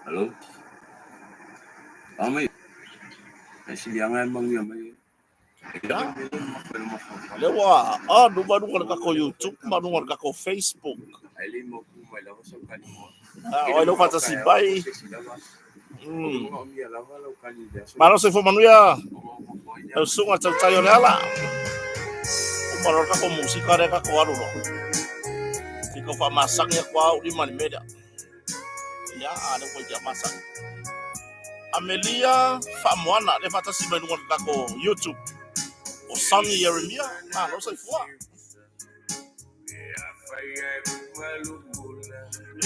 Hello. Amai. Silianga mangi amai. Ya. Le ua alu mai luga o le tatou YouTube ma luga o le tatou Facebook. Ah, o ai lou faatasi mai. Malo soifua manuia. Lau susuga tautai o le ala. Uma loa le tatou musika lea tatou alu loa. I tau faamasani atu lava au lima i le mea lea. Ia, a lea ua ia masani. Amelia Faamoana, lea faatasi mai luga o le tatou YouTube. O Sonny Ieremia, malo soifua.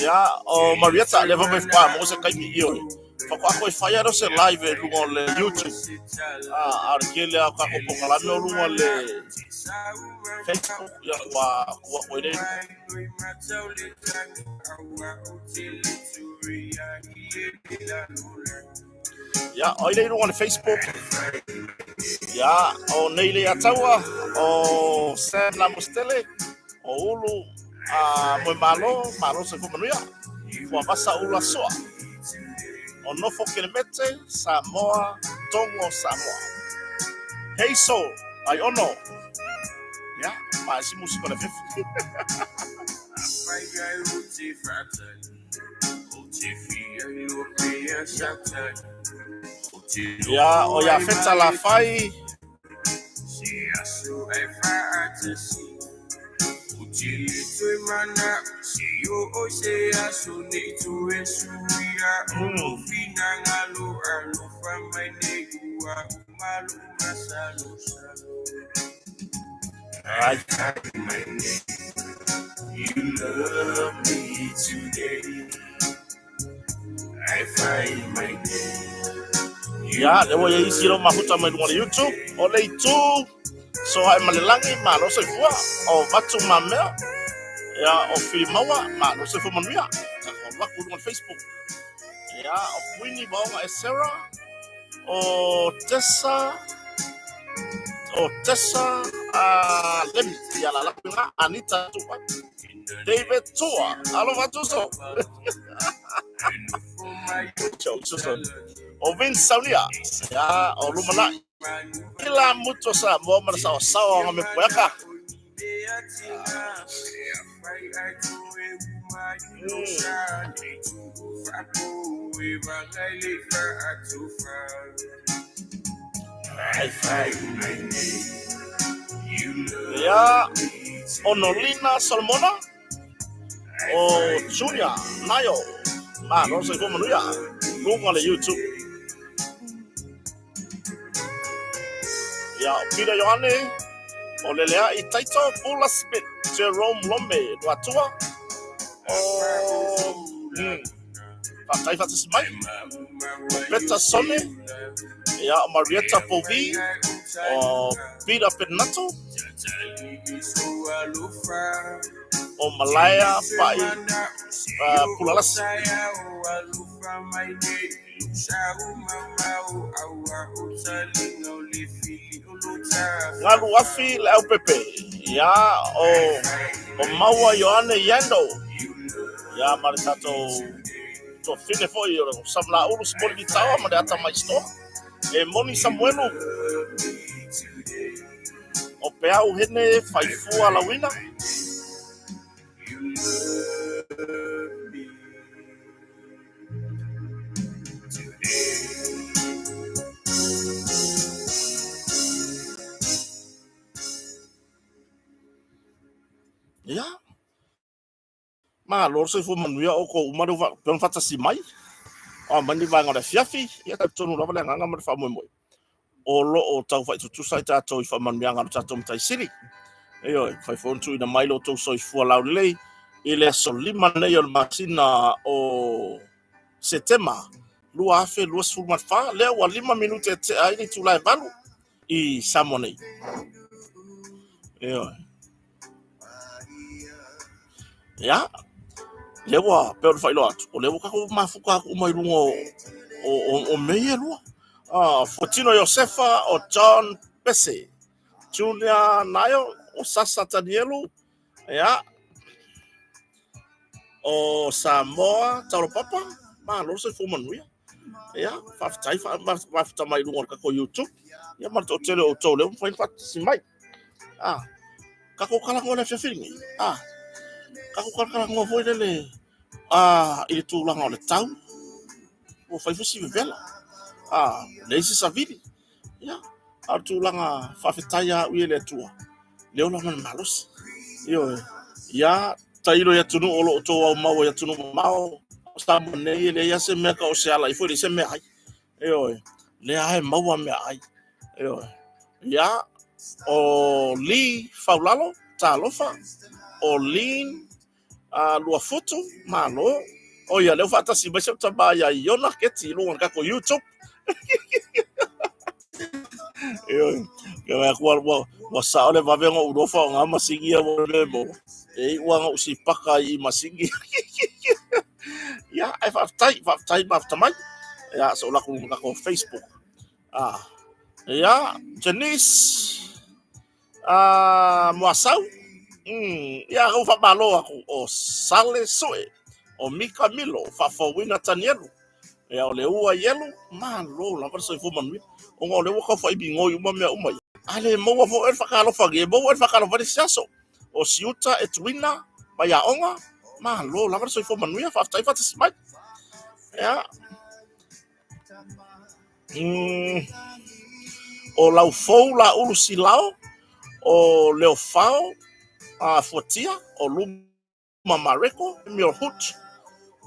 Ia, o Marietta, lea fai mai faatoa maua se taimi, ioe. Faatoa toe fai lava lea o se live i luga o le YouTube. A o le tele lava o tatou polokalame o luga o le Facebook, ia ua tuu atu ai lea i luga. Ia, o ai lea i luga o le Facebook? Ia, o nei Leiataua, o Sam Lamostele, o Ulu a Moemalo, Malo Soifua Manuia, Fuavasa Ula Soa, o Nofo Kelemete, Samoa, Togo, Samoa. Hey Soul, ai ono. Ia, ma isi musika o le fefe. Ia, o Iafeta Lafai. Ai. Ia, lea ua i ai isi lau mafuta mai luga o le YouTube. O le itu, so hae ma le lagi, malo soifua. O Vatu Mamea, ia, o Filimaua, malo soifua manuia. Tatou alu atu i luga o le Facebook. Ia, o Kuini Vaoga Esera, o Tessa, o Tessa Lemi, ia la la kuinga, Anita Tupa. David Tua. Alofa atu uso. O Vince Saunia, ia, o Lumanai. Ila mutu o Samoa ma le saosaoa o ngā mea poeaka. Ia, o Nolina Solomona, o Junior Naio, malo le soifua manuia, luga o le YouTube. Ia, o Peter Ioane, o Lelea'i Taito, Bula Smith, Jerome Lome, Luatua, o... faafetai faatasi mai, o Peta Sone, ia, o Marietta Povi, o Peter Penato, o Malaea Pa'i Pulalasi. Galu afi le aupepe, ia, o, o Maua Ioane Yando, ia, ma le tatou tuafafine foi o Samalaulu Simoli Vitaoa ma le Atamai Store, e Moni Samuelu, o Peau Hene Faifua Lauina. Ia. Malo le soifua manuia o outou uma lea ua pei ona faatasi mai. O a mai ni vaega o le afiafi, ia talitonu lava le agaga ma le faamoemoe o lo o tau faitutusa ai tatou i faamanuiaga a lo tatou Matai Sili. Ioe, mafai foi ona tuuina mai lo outou soifua laulelei i le aso 5 nei o le masina o Setema 2024, lea ua 5 minute e tea ai le itula e 8 i Samoa nei. Ioe. Ia, lea ua pei ona faailoa atu, o lea ua tatou mafuta atu uma i luga o, o, o, o mea ia e lua. Ah, Fuatino Iosefa, o John Pese, Junior Naio, o Sasa Tanielu, ia, o Samoa Taulapapa, malo le soifua manuia. Ia, faafetai, mafuta mai i luga o le tatou YouTube. Ia, ma le toatele o outou lea ua mafai ona faatasi mai. Ah, tatou talanoa i le afiafi lenei. Ah, tatou talatalanoa foi lele ah, i le tulaga o le tau. Ua fai foi si vevela. Ah, leai se savili. Ia, a o le tulaga faafetai a au ia i le Atua, le ola ma le malosi. Ioe. Ia, tailo i atunuu o lo o outou aumau i atunuu mamao, o Samoa nei e leai lava se mea tau o se ala ifo, e leai se meaai. Ioe. Lea lava e maua meaai. Ioe. Ia, o Lee Faulalo, talofa, o Lin Luafutu, malo. O ia, lea ua faatasi mai si au tama ia Iona Keti i luga o le tatou YouTube. Ioe, ke atu ua sao le vave ona ou iloa faaaoga masini ia ua le maua. E iu lava ona ou sipaka i masini. Ia, ae faafetai, faafetai mafuta mai. Ia, so o latou tatou Facebook. Ah, ia, Janice, ah, Moasau, ia, ua faamalo atu o Sale Sue, o Mika Milo, Faafouina Tanielu, ia, o le Ua Ielu, malo lava le soifua manuia, ona o lea ua tau faaimigoi uma mea uma ia. A le maua foi oe le faatalofa, e maua oe le faatalofa i le isi aso. O Siuta Edwina Maiaoga, malo lava le soifua manuia, faafetai faatasi mai. Ia. O Laufou Laulu Silao, o Leofao Fuatia, o Luma Mareko, Emil Hoot,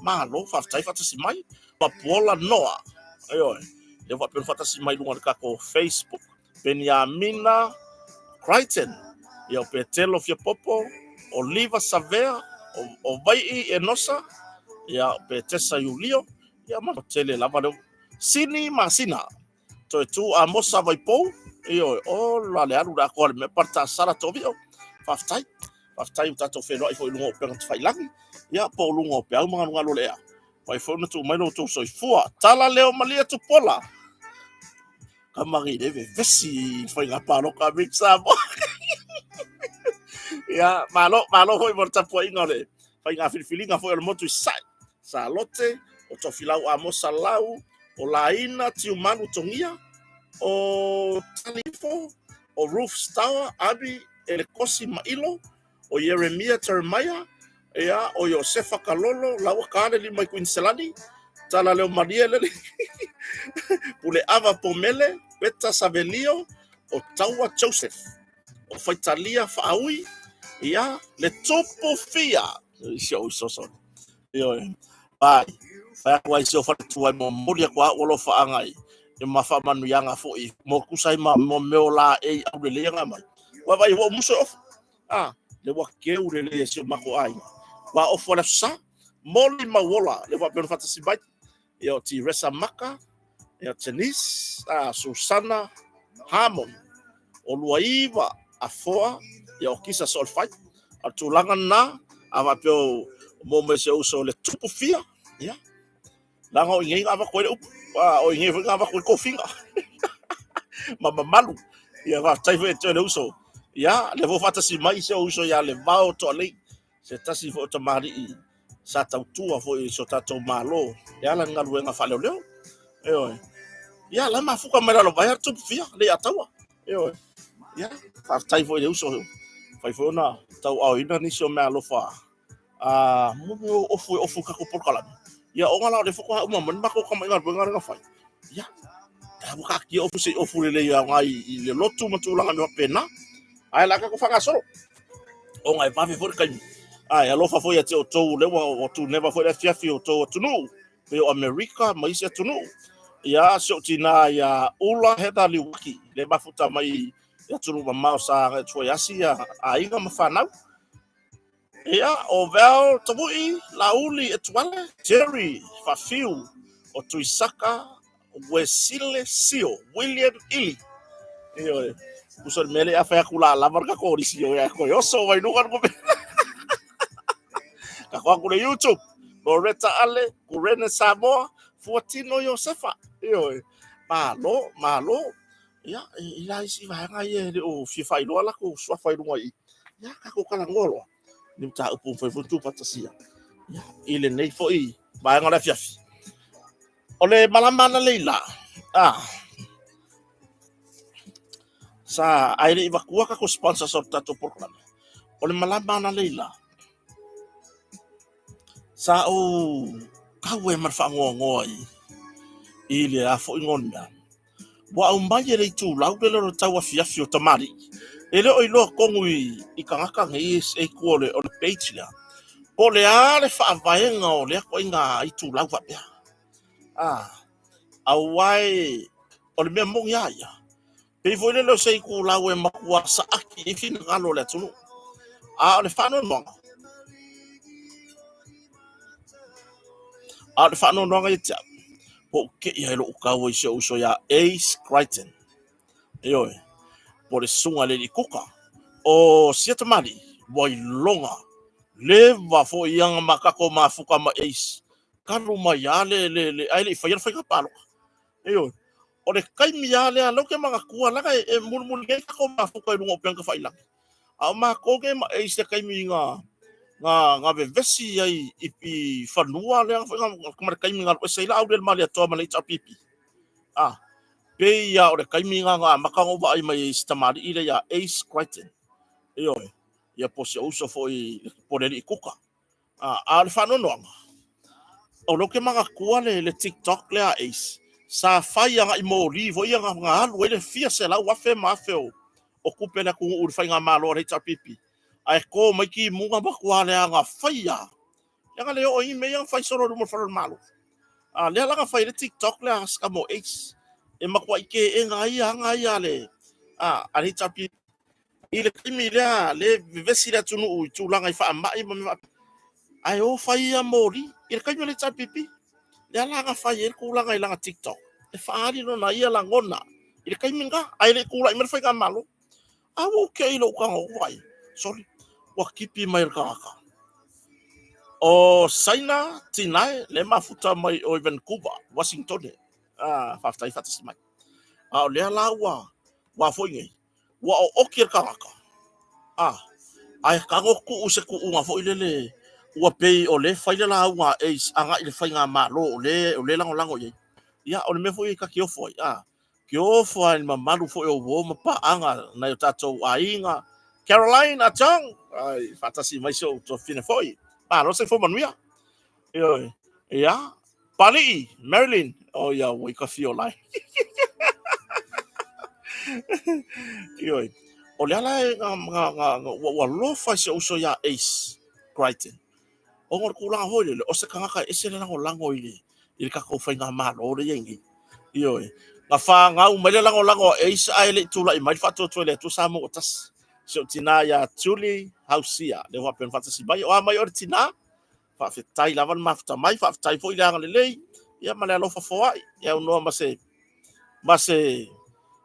malo, faafetai faatasi mai, Papuola Noa, ioe, lea ua faapea ona faatasi mai i luga o le tatou Facebook, Peniamina Crichton, ia o Petelo Fiapopo, o Liva Savea, o Vai'i Enosa, ia o Petesa Iulio, Ia ma tele lava leo. Sini masina. Toe tu Amosa Vaipou. Ioe, ola le alu le atoa le mea pa sala tovio. Faafetai. Faafetai ua tatou feiloai foi i luga o upega tafailagi. Ia, po o luga o peau ma galugalu o le ea. Fai foi ona tuu mai lo outou soifua. Tala leo malie Tupuola. Kamagi le vevesi i faiga palota a Samoa. Ia, malo, malo foi mo le tapuaiga o le faiga filifiliga foi o le motu i Sasae. Salote, o Tofilau Amosa Lau, o Laina Tiumalu Togia, o Talifo, o Ruth Stower, Abi Elekosi Mailo, o Ieremia Jeremiah, ia, o Iosefa Kalolo, laua ka le lima i Kuiniselani, Tala Leo Malie lele, Pule Ava Pomele, Peta Savelio, o Taua Joseph, o Faitalia Faaui, ia, le Tupu Fia, si ou soso. Ioe. Vai, fai atu ai si ou faletua e momoli atu au alofaaga i i ma faamanuiaga foi mo tusa ai ma mo mea o la e i aulelei aga mai. Ua vai ua muso e ofu. Ah, le ua keu lelei e si o matou aiga. Ua ofu ale aso sa. Moli mauola le faapea ona faatasi mai. Ia o Tiresa Maka, ia Janice, ah, Susana Harmon, o Luaiva Afoa, ia o Kisa Soolefai. A o le tulaga lena, a faapea o mo mai se uso le tupu fia, ia, leaga o i nei na avatu ai le upu, a o i nei foi na avatu ai tofiga ma mamalu. Ia faafetai foi ia te oe le uso. Ia, lea foi ua faatasi mai si ou uso ia Levao Toalei, se tasi foi o tamalii sa tautua foi i so tatou Malo e ala i le galuega faaleoleo. Ioe. Ia, la e mafuta mai lalo vai a tupu fia, le ia taua. Ioe. Ia, faafetai foi i le uso. Fai foi ona tauaoina nisi o meaalofa a mo mea o ofu e ofu i tatou polokalame. Ia, ona la o lea faatoa uma mai le matou tamai galuega lea na fai. Ia, ta ua taatia ofu se i ofu lelei aoga i le lotu ma tulaga mea faapena. Ae la tatou faagasolo. Ona e vave foi le taimi. Ae alofa foi ia te outou lea ua tuneva foi le afiafi o outou atunuu, pei o Amerika ma isi atunuu. Ia, si ou tinā ia Ula Heather Liuaki, le mafuta mai i atunuu mamao sa agai atu foi e asi ia aiga ma fanau. Ia, o Val Tavui, Lauli Etuale, Jerry Fafiu, o Tuisaka Wesile Sio, William Ili. Ioe. Uso le mele a fai atu la lava le tatou lisi o ia koe oso mai luga le kupe. Tatou atu le YouTube. Loretta Ale, Kurene Samoa, Fuatino Iosefa. Ioe. Malo, malo. Ia, i la isi vaega ia e le o fia faailoa latou suafa i luga i i. Ia, tatou talanoa loa. Ni mataupu mafai foi ona tuufaatasia. Ia, i lenei foi vaega o le afiafi. O le malama analeila, sa ae le i vatua tatou sponsors o le tatou polokalame. O le malama analeila, sa ou tau ai ma le faanoanoa i le a foi igoa o le mea. Ua aumai e le itulau lele o le tauafiafi o tamalii. E le o iloa tonu i tagata nei e i tua o le page lea, po o le a le faavaega o lea ituaiga itulau faapea. Aua o le mea moni lava ia, pei foi lele o se itulau e matua saaki ai finagalo o le atunuu. A o le faanoanoaga, a o le faanoanoaga ia te au, ua ou te i ai i lou taua i si ou uso ia Ace Crichton. Ioe, po o le susuga i le alii kuka o sia tamalii, ua iloga leva foi ia na tatou mafuta ma Ace talu mai lava le ae le i faia le faiga palota. Ioe, o le taimi lava lea, lea ou te manatua, leaga e mulimuli nei tatou mafuta i luga o upega tafailagi. A o matou nei ma Ace le taimi na vevesi ai i fanua lea foi ma le taimi na alu ese ai le Auliilimalietoa ma le HRPP. Ah, pei lava o le taimi na na amata ona ou vaai mai ai i si tamalii lea ia Ace Crichton. Ioe, ia po o si ou uso foi po o le alii kuka. A o le faanoanoaga, o lea ou te manatua le TikTok lea a Ace, sa fai agai moli foi ia na alu ai le fia selau afe ma afe o tupe a le atunuu i le faigamalo a le HRPP. Ae to mai timuga matua leaga fai lava. Leaga le oo ai mea ia na fai solo i luma o le fale o le Malo. A lea la na fai ai le TikTok lea a Scamo Ace, e matuai teena ai aga ia a le HRPP. I le taimi lea le vevesi le atunuu i tulaga i faamai ma mea faapea, ae o fai ia moli i le taimi o le HRPP. Lea la na fai ai le tulaga i lana TikTok e faaali lona ia lagona i le taimi lena, ae le i tulai mai le faigamalo. A ua ou te i lou tago ai, sorry, ua tipi mai le tagata. O Saina Tinae le mafuta mai o i Vancouver, Washington. Ah, faafetai faatasi mai. A o lea la ua foi nei, ua ooki le tagata. Ae tago tuu i se tuuga foi lele ua pei o lea e fai le lauga a Ace agai i le faigamalo o lea o lea e lagolago i ai. Ia, o le mea foi e ta te ofo ai, a, te ofo lava i le mamalu foi o uo ma paaga nai o tatou aiga. Caroline Achong, ai, faatasi mai si ou tuafafine foi. Malo le soifua manuia. Ioe. Ia, Palii, Marilyn, o ia ua i ka fio lai. Ioe. O le ala e nga, nga, nga, nga, ua, ua lofa i si ou uso iā Ace Crichton. Ona o le tulaga foi lele, o se tagata e ese le lagolago i le, i le tatou faigamalo lea e i ai nei. Ioe. Na fanau mai le lagolago a Ace ae le i tulai mai le faatuatua i le Atua Samoa ua tasi. Si ou tinā iā Julie Hausia, lea ua faapea ona faatasi mai. O a mai oe le tinā? Faafetai lava le mafuta mai, faafetai foi le agalelei, ia ma le alofa foai, e aunoa ma se ma se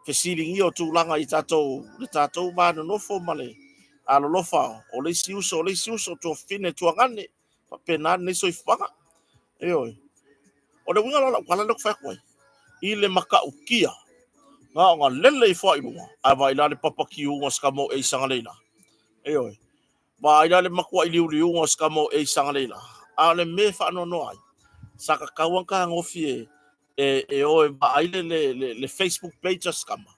fesiligia o tulaga i tatou le tatou va nonofo ma le alolofa o le isi uso o le isi uso, tuafafine tuagane, faapena lenei soifuaga. Ioe. O le uiga la o lau tala lea ou te fai atu ai, i le matautia, na ona lele ifo lava i luga, ae vaai la le papatiuga o si tama o Ace analeila. Ioe. Vaai la le matuai liuliuga o si tama o Ace analeila. A o le mea e faanoanoa ai, sa tatau lava ona tagofi e, e, e o e vaai le, le, le, le Facebook page a si tama.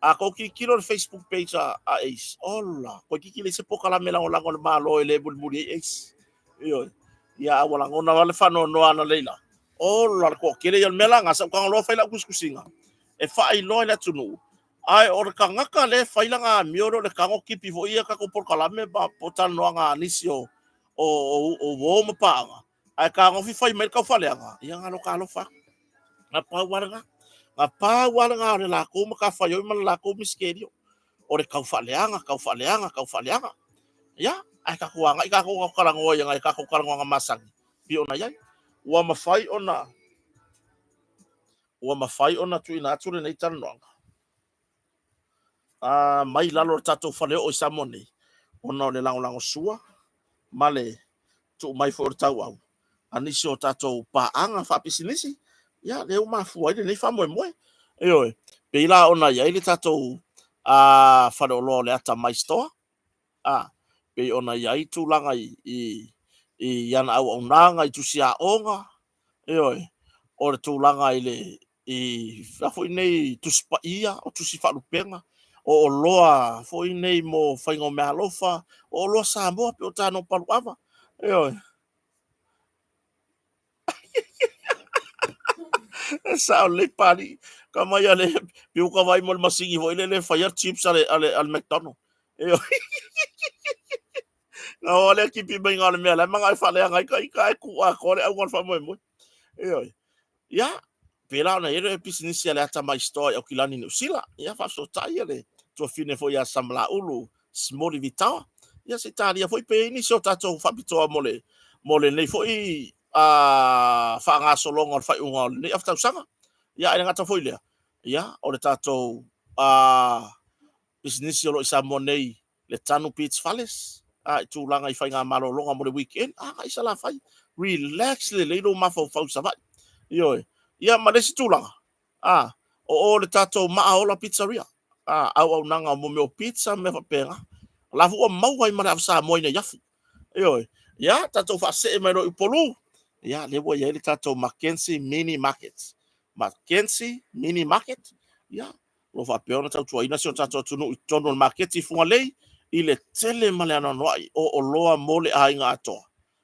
A tou tilotilo i le Facebook page a, a Ace, ola, toeitiiti leai se polokalame lagolago a le Malo e le mulimuli ai Ace. Ioe. Ia, a ua lagona lava le faanoanoa analeila. Ola, le toatele ia o le mea la lena, sa ou tago loa fai lau tusitusiga e faailoa i le atunuu Ae o le tagata lea e fai lana amio lea o le tago tipi foi ia tatou polokalame ma talanoaga a nisi o o o uo ma paaga, ae tagofi fai mai le taufaaleaga, ia na loka alofa atu. Na pau lava lena. Na pau lava lena o le latou matafaioi ma le latou misitelio. O le taufaaleaga, taufaaleaga, taufaaleaga. Ia, ae tatou agai tatou tatou talanoa i nai tatou talanoaga masani, pei ona i ai. Ua mafai ona ua mafai ona tuuina atu lenei talanoaga a, mai lalo o le tatou faleoo i Samoa nei, ona o le lagolagosua ma le tuu mai foi o le tauau a nisi o tatou paaga faapisinisi, ia lea ua mafua ai lenei faamoemoe. Ioe, pei la ona i ai le tatou a, faleoloa o le Atamai Store, a, pei ona i ai tulaga i, i, i ana auaunaga i tusi aoga, Ioe, o le tulaga i le i a foi nei Tusi Paia, o tusi faalupega, o oloa foi nei mo faiga o meaalofa, o oloa Samoa pei o tano paluava. Ioe. E sao lelei Papalii, ka mai a le piu ka vai mo le masini foi lele e faia chips a le, a le, a le McDonald. Ioe. Na o lea tipi mai o le mea la manga e faaleaga ai ka ita ae ku atoa le auga o le faamoemoe. Ioe. Ia, pēlā ona i ai le pisinisi a le Atamai Store i Aukilani, Niu Sila. Ia, faafesootai le tuafafine foi ia Samalaulu Smoli Vitaoa. Ia, se i talia foi pe i ai nisi o tatou faapitoa mo le, mo lenei foi a faagasologa o le faaiuga o lenei afa tausaga. Ia, ae le gata foi i lea, ia, o le tatou a pisinisi o lo o i Samoa nei le Tanu Beach Fales, a i tulaga i faigamalologa mo le weekend, a agai i Salafai, relax lelei lou mafaufau i Savaii. Ioe. Ia ma le isi tulaga, a, o o le tatou Maaola Pizzeria, a, auaunaga mo mea o pizza ma mea faapena. O la foi ua maua ai ma le ava Samoa ina i afu. Ioe. Ia, tatou faasee mai loa i Upolu. Ia, lea ua i ai le tatou Mackenzie Mini Market. Mackenzie Mini Market, ia, O lo o faapea ona tautuaina si o tatou atunuu i totonu o le maketi i Fugalei i le tele ma le anoanoai o oloa mo le aiga atoa,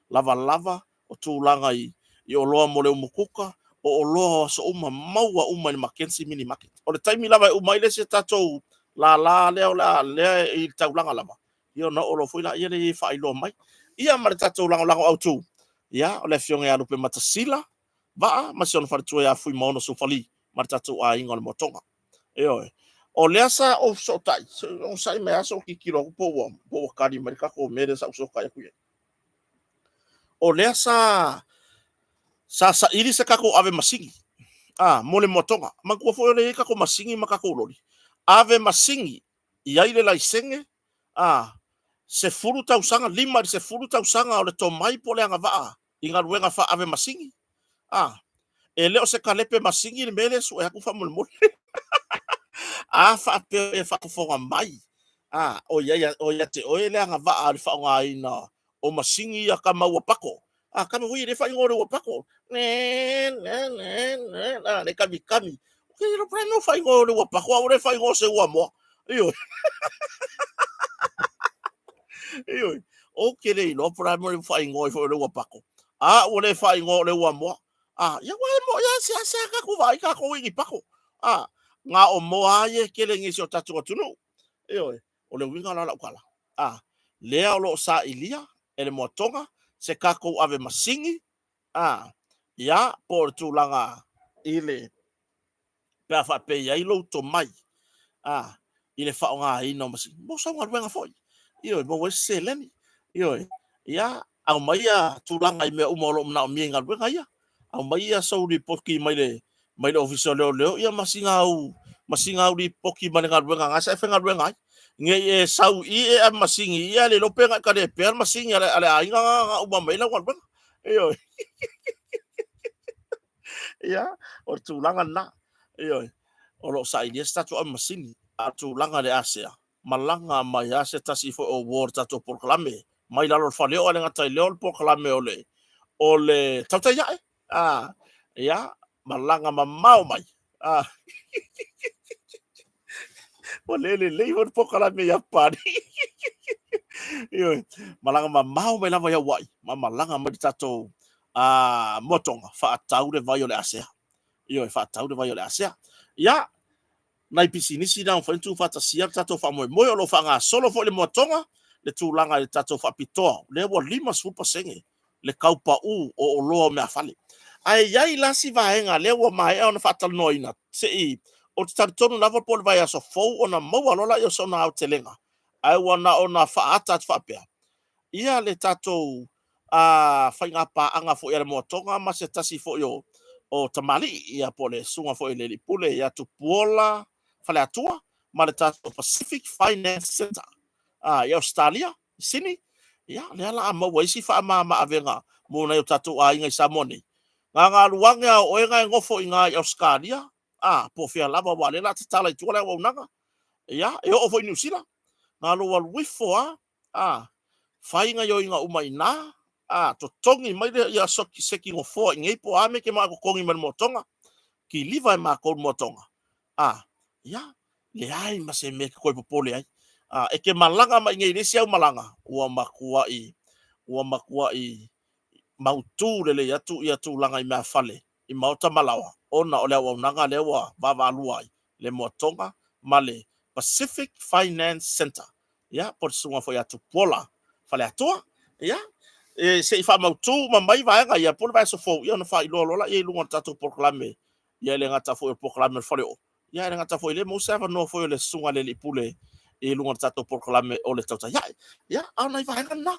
lavalava o tulaga i i oloa mo le umukuka, o oloa o aso uma, maua uma i le Mackenzie Mini Market. O le taimi lava e uma ai le isi tatou lala lea o le a lea i le taulaga lava, ia ona oo loa foi lea lea e faailoa mai. Ia ma le tatou lagolago autu, ia o le Afioga ia Lupematasila Vaa ma si ona faletua ia Fuimaono Sufali ma le tatou aiga o le Motoga. Ioe. O lea sa ou fesootai, onosai mai lava se i ou tilotilo atu po ua, po ua tali mai le tatou mea lea sa ou fesootai atu i ai. O lea sa sa saili se tatou ave masini a, mo le moatoga. Manatua foi o lea e i ai tatou masini ma tatou loli. Ave masini i ai le laisene a, 10 tausaga, 5 i le 10 tausaga o le tomai po o le agavaa i galuega faaave masini. A, e le o se kalepe masini le mea lea e sue atu faamolemole. A faapea e faafofoga mai, A, o ia, o ia te oe le agavaa o le faaaogaina o masini ia kama ua pako. A, kama foi e le faaigoa o le ua pako. Ne, ne, ne, ne, a, le kami kami. O ke ilo pre no faaigoa o le ua pako, a ua le faaigoa o se ua moa. Ioe. Ioe. O ke le iloa po o le a le mea o le faaigoa ai foi o le ua pako. A ua le faaigoa o le ua moa. A, ia ua e mo ia se ase a tatou vaai tatou i ni pako. A, na o moa a ia e tele nei i si o tatou atunuu. Ioe, o le uiga la o lau tala. A, lea o lo o sailia e le moatoga se tatou ave masini, a, ia, po o le tulaga i le pe a faapea e i ai lou tomai a, i le faaaogaina o masini mo sau galuega foi. Ioe, maua ai se seleni. Ioe, ia, aumaia tulaga i mea uma o lo o manaomia i galuega ia. Aumaia sou lipoti mai le mai le Ofisa o Leoleo ia ma sina au ma sina au lipoti mai le galuega na sa e faigaluega ai. Ne i e sau i i e ave masini i ae le iloa pe na i talepea le masini a le, a le aiga na na uma mai ai lau galuega. Ioe. Ia, o le tulaga lena. Ioe. O lo o sailia se tatou ave masini, a o le tulaga i le ASEA, malaga mai lava se tasi foi o uo o le tatou polokalame mai lalo o le faleoo, ae le gata i lea o le polokalame o le o le tautai ae. A, ia, malaga mamao mai. A, ua le lelei foi le polokalame ia Papalii. Ioe, malaga mamao mai lava i Hawaii, ma malaga mai le tatou a Moatoga, faatau le vai o le ASEA. Ioe, faatau le vai o le ASEA. Ia, nai pisinisi na mafai ona tuufaatasia le tatou faamoemoe. O lo o faagasolo foi le Moatoga le tulaga i le tatou faapitoa, lea ua 50% le tau pau o oloa o meafale. Ae i ai la si vaega lea ua maea ona faatalanoaina, se i, ou te talitonu lava po o le vaiaso fou ona maua loa lea o sona aotelega, ae ua na ona faaata atu faapea, ia le tatou faiga paaga foi a le Moatoga ma se tasi foi o o tamalii, ia po o le susuga foi i le alii pule ia Tupuola Faleatua ma le tatou Pacific Finance Centre i Ausetalia i Sini, ia lea la a maua isi faamama-avega mo nai o tatou aiga i Samoa nei. Gagalu ane a o oe na e nofo i ina i Ausetalia, a, po o fea lava, aua o lea o le a tatala i tua le auaunaga, ia, e oo foi i Niu Sila, na lou alu ifo lava, a, fai gaoioiga uma i ina, a, totogi mai le, ia seki nofoa i inei po o a mea e te manao e totogi mai le moatoga, kiliva e matou le moatoga, a, ia, leai ma se mea e te toe popole ai. A, e te malaga mai i inei i le isi au malaga, ua matuai, ua matuai mautu lelei atu ia tulaga i meafale i maota ma laoa, ona o le auaunaga lea ua vaavaalua ai le Moatoga ma le Pacific Finance Centre, ia, po o le susuga foi ia Tupuola Faleatua. Ia, e, se i faamautu uma mai vaega ia, po o le vaiaso fou, ia ona faailoa loa lea i luga o le tatou polokalame, ia e le gata foi o le polokalame o le Faleoo, ia e le gata foi i lea, maua se avanoa foi o le susuga i le Alii Pule i luga o le tatou polokalame o le Tautai Ae. Ia, a o nai vaega na.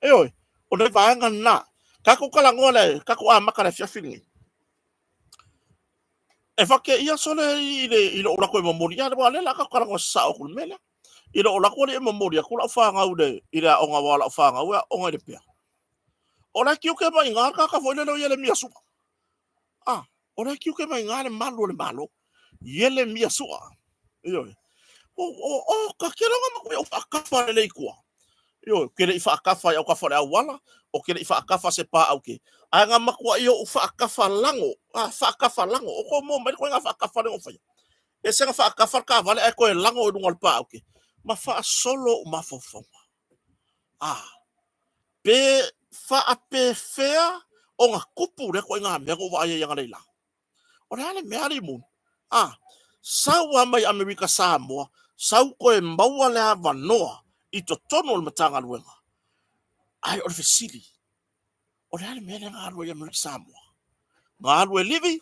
Ioe, o nai vaega na. Tatou talanoa le, tatou amata le afiafi lenei. E fakeia sole i le i lou alu atu e momoli, ia aua o lea o le a tatou talanoa sasao atu i le mea lea. I lou alu atu alii e momoli atu lau fanau i le i le aoga aua o lau fanau e aooga i le pea. O la e tiute mai i ina le tagata foi lele o Ielemia Su'a. A, o la e tiute mai i ina le malu o le Malo. Ielemia Su'a. Ioe. O, o, o, ka kela nga maku i faakafa lelei i tua. Ioe, ke le i faakafa i autafa o le auala, o ke le i faakafa se paau ke. Ae na matuai ou faakafa lago, a, faakafa lago. O tou moa mai le koiga faakafa lea na faia. Ese na faakafa le taavale ae toe lago i luga o le paau ke. Ma faasolo ou mafaufauga. A, pe faapefea ona tupu lea koiga mea na ou vaai ai analeila. O le a le mea alii munu? A, sau lava mai Amerika Samoa, sau toe maua le avanoa i totonu o le Matagaluega. Ae o le fesili, o le a le mea lea na alu ai i Amerika Samoa? Na alu e livi?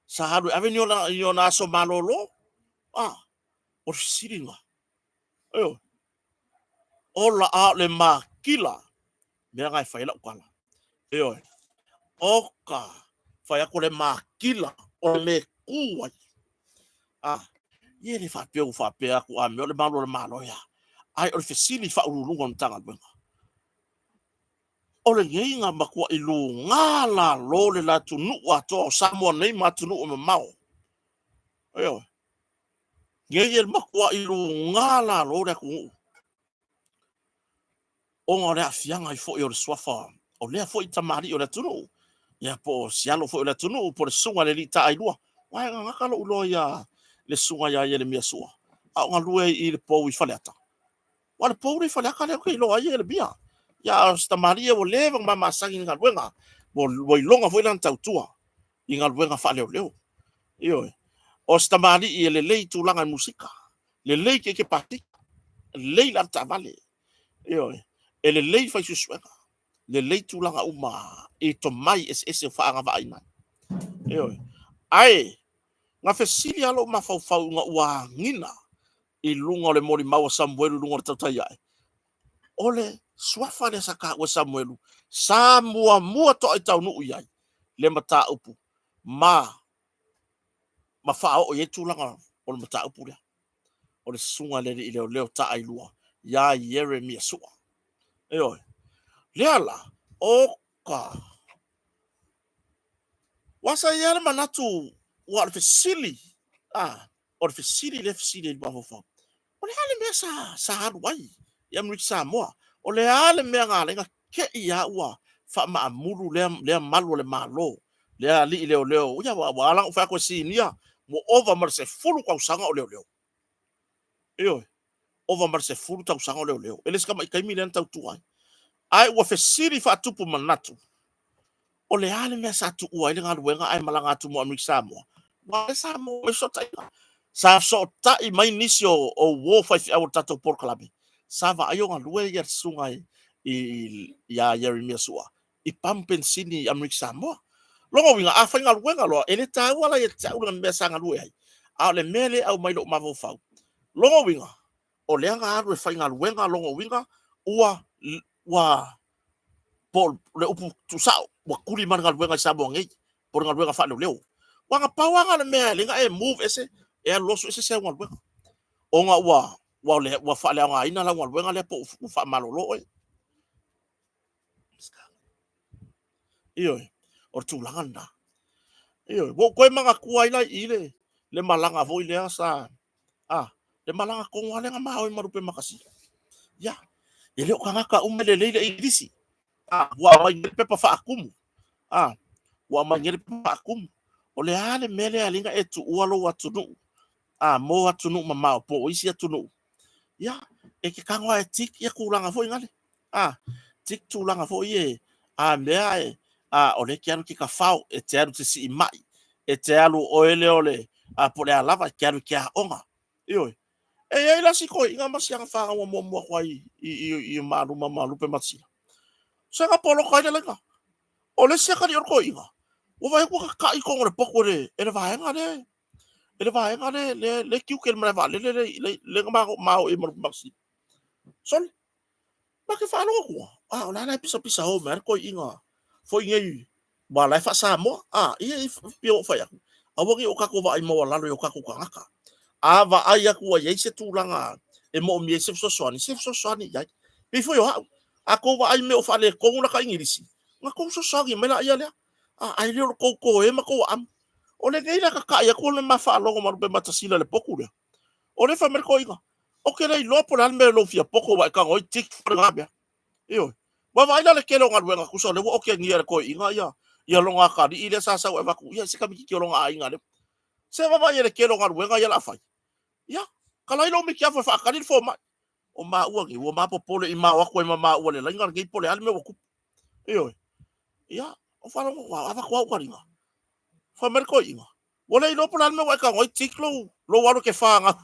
Sa alu e ave ni ona, ni ona aso malolo? A, o le fesili lena. Ioe. Ola a o le makila mea na e fai ai lau tala. Ioe. Oka, fai atu le makila o le mea e kū ai. A, ia e le faapea ua faapea atu a mea o le malu o le Malo ia. Ae o le fesili i Faauluuluga o le Matagaluega. O lenei na matuai luga lalo le atunuu atoa o Samoa nei ma atunuu e mamao. Ioe. Nei e le matuai luga lalo le atunuu ona o le aafiaga ai foi o le suafa o lea foi tamalii o le atunuu, ia po o si alo foi o le atunuu, po o le susuga i le alii taailua. Aua e gagata lou iloa ia le susuga ia Ieremia Sua, a o galue ai i le pou i Faleata. Aua o le pou lea i Faleata lea ou te iloa ai Ieremia. Ia a o si tamalii ia ua leva ona ma masani i le galuega, ua iloga foi lana tautua i galuega faaleoleo. Ioe. O si tamalii e lelei i tulaga i musika, lelei ikeike pasika, lelei le avetaavale, ioe, e lelei le fai suesuega, lelei tulaga uma i tomai eseese ua faaagavaaina ai. Ioe. Ae na fesili lava lou mafaufau ina ua agiga i luga o le molimau a Samuelu i luga o le tautai ae, o le suafa lea sa taua e Samuelu sa muamua toai taunuu i ai le mataupu ma ma faaoo i ai tulaga o le mataupu lea o le susuga i le alii leoleo taailua ia Ieremia Sua. Ioe. Lea la, oka. Ua sa i ai le manatu, ua o le fesili, a, o le fesili lea fesili ai le mafaufau. O le a le mea sa, sa alu ai i Amerika Samoa? O le a le mea na ala ai ona te i lava ua faamaamulu lea, lea malu o le Malo, lea alii leoleo, ia ua, ua ala ona ou fai atu e sinia, ua ova ma le 10 tausaga o leoleo. Ioe, ova ma le 10 tausaga o leoleo. E le o se tamai taimi lea na tautua ai. Ae ua fesili faatupu manatu, o le a le mea sa tuua ai le galuega ae malaga atu mo Amerika Samoa? Aua o lea sa maua mai fesootaiga. Sa fesootai mai nisi o uo faifeau o le tatou polokalame, sa vaai o galue le susuga ia Ieremia Sua i pamu penisini i Amerika Samoa. Lona uiga, a faigaluega loa, e le taua la ia te au le mea sa galue ai, a o le mea lea e aumai i lou mafaufau. Lona uiga, o lea na alu e faigaluega, lona uiga ua ua po o le upu tuusao, ua tuli ma le galuega i Samoa nei, po o le galuega faaleoleo. Aua na pau lava lena o le mea e ala ai ona e move ese, e alu loa sue se isi au galuega, ona ua ua ua faaleaogaina lau galuega lea po ua faamalolo oe. Ioe, o le tulaga lena. Ioe, ua ou toe manatua ai la i i le, le malaga foi lea sa, a, le malaga tonu lava lea na ma o ai ma Lupematasila. Ia, e le o tagata uma e lelei le Igilisi. A, ua aumai nei le pepa faatumu. A, ua aumai nei le pepa faatumu. O le a le mea lea e ala ai ona e tuua lou atunuu, a, mo atunuu mamao po o isi atunuu? Ia, e te tago lava e tick ia tulaga foi nale. A, tick tulaga foi e, a mea e, a, o lea e te alu e te tafao, e te alu e te siimai, e te alu o oe lea o le, a, po o le a lava, e te alu i te aoga. Ioe. E i ai la si toeaina ma si ana fanau na muamua atu ai i, i, i Maluma ma Lupematasila. Se na poloka ai le laina. O le isi atalii o le toeaina, ua vaai atu ua tata'i i totonu o le potu e le, e le vaega lea, e le vaega lea, lea, lea tiute i le malae vaalele lea, lea, lea na ma o i ai ma Lupematasila. Sole, ma te faalogo atu, a o la la e pisapisa o mai lava le toeaina foi nei, aua o la e faa-Samoa, a, ia e pei ua ou fai atu, aua ne i o tatou vaai maualalo i o tatou tagata. A vaai atu ua i ai se tulaga e moomia ai se fesoasoani, se fesoasoani i ai. Pei foi o au, a tou vaai i mea o faaletonu la ta Igilisi, ona tou fesoasoani mai laia lea, a, ae le o le tou toe ma tou aami. O lenei la e tata'i atu o le ma faalogo ma Lupematasila i le potu lea, o lea e fai mai le toeaina, Ou te le iloa po o le a le mea i lou fia poto ua e tago ai tick foi lena mea. Ioe. Ua vaai la le tele o galuega tusa o lea ua otegia e le toeaina ia ia lona atalii lea sa sau e avatu ia se tamaititi o lona aiga lea. Se vaavaai i le tele o galuega ia o le a fai. Ia, talai lou mitiafu e faatali le fomai. O maua nei, ua ma popole i ma o atu ai ma maua i le laina lenei po o le a le mea ua tupu. Ioe. Ia, o faalogo atu, avatu au taliga. Fai mai le toeaina, Ua le iloa po o le a le mea ua e tago ai, tick lou, lou alu e te fanau.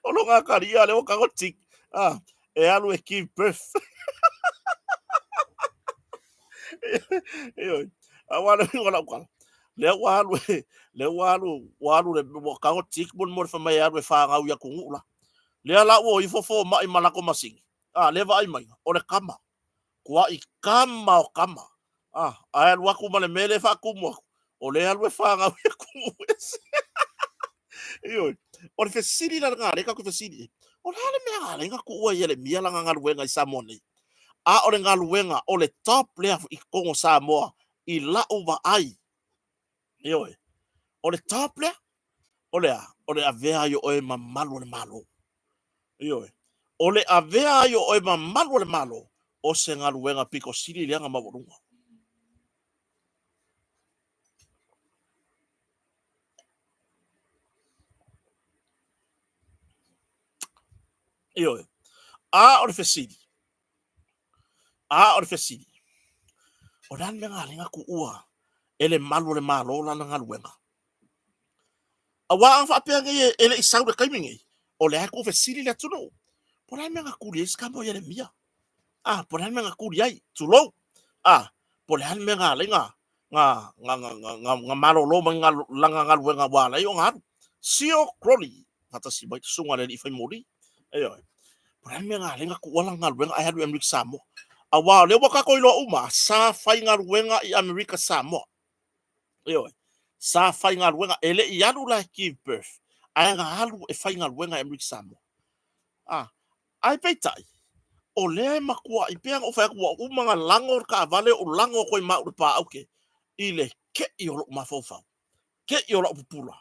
O lona atalii a lea ua tago tick. Ah, e alu e give birth. Ioe. Aua le uiga o lau tala. Lea ua alu e, lea ua alu, ua alu le, ua tago tick mo le fai mai e alu e fanau i atunuu la. Lea la ua o ifo fomai ma lako masini. Ah, lea vaai mai, o le kama. Tuai kama o kama. Ah, ae alu atu ma le mea lea e faatumu atu, o lea e alu e fanau i atunuu ese. Ioe. O le fesili la lena, lea tatou te fesili ai, o le a le mea na ala ai ona tuua e Ieremia lana galuega i Samoa nei? A o le galuega o le top lea i totonu o Samoa i lau vaai, ioe, o le top lea. O le a? O le avea ai o oe ma malu o le Malo. Ioe. O le avea ai o oe ma malu o le Malo, o se galuega pito sili lea na maualuga. Ioe. A o le fesili, a o le fesili, o le a le mea na ala ai ona tuua e le malu o le Malo lana galuega? Aua a faapea nei e le i sau i le taimi nei, o lea e tuufesili le atunuu, po o le a le mea na tuli ai si tama o Ieremia? A, po o le a le mea na tuli ai? Tulou. A, po o le a le mea na ala ai na malolo mai lana galuega ua ala ai ona alu. Sio Crowley, faatasi mai le susuga i le alii fai moli. Ioe. Po o le a le mea na ala ai ona tuua lana galuega ae alu i Amerika Samoa. Aua o lea ua tatou iloa uma, sa faigaluega i Amerika Samoa. Ioe. Sa faigaluega, e le i alu la e give birth, ae na alu e faigaluega i Amerika Samoa. A, ae peitai, o lea e matuai, pei lava ona ou fai atu, ua uma ona lago le taavale, ou lago atu ai ma au i le paauke, i le kei o lou mafaufau, kei o lau pupula,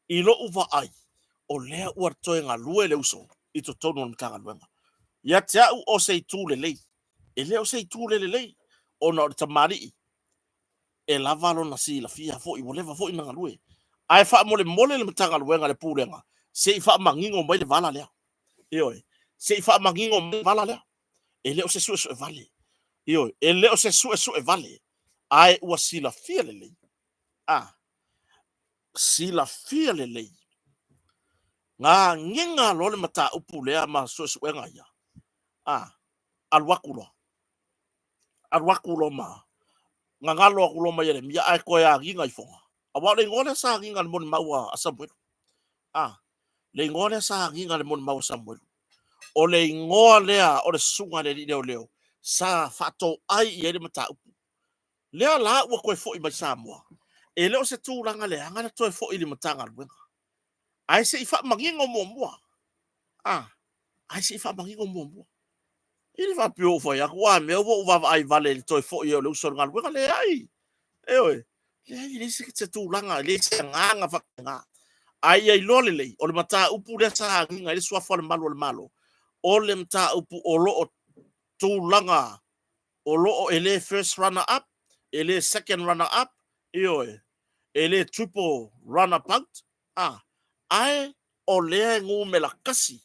i lou vaai, o lea ua toe galue le uso i totonu o le Matagaluega. Ia te au o se itu lelei, e le o se itu le lelei, ona o le tamalii e lava lona silafia foi, ua leva foi ona galue. Ae faamolemole le Matagaluega le Pulega, se i faamanino mai le vala lea. Ioe, se i faamanino mai le vala lea. E le o se suesue vale. Ioe, e le o se suesue vale, ae ua silafia lelei. A, silafia lelei. Gagiga loa le mataupu lea ma suesuega ia. A, alu atu loa. Alu atu loa ma gagalo atu loa ma Ieremia ae toe agiga ifoga. Aua o le igoa lea sa agiga i le molimau a Samuelu. A, le igoa lea sa agiga i le molimau a Samuelu. O le igoa lea o le susuga i le alii leoleo sa faatoai i ai le mataupu. Lea la ua toe foi mai Samoa, e le o se tulaga leaga le toe foi i le Matagaluega. Ae se i faamanino muamua. A, ae se i faamanino muamua. E le faapea ua ou fai atu, a mea ua ou vaavaai vale i le toe foi ai o le uso i le galuega. Leai, ioe, leai, e leai se tulaga, e leai se agaga faapena. Ae ia iloa lelei, o le mataupu lea sa agiga ai le suafa o le Malu o le Malo, o le mataupu o lo o tulaga o lo o e le first runner up, e le second runner up, ioe, e le triple runner about, a, ae o lea e numera tasi,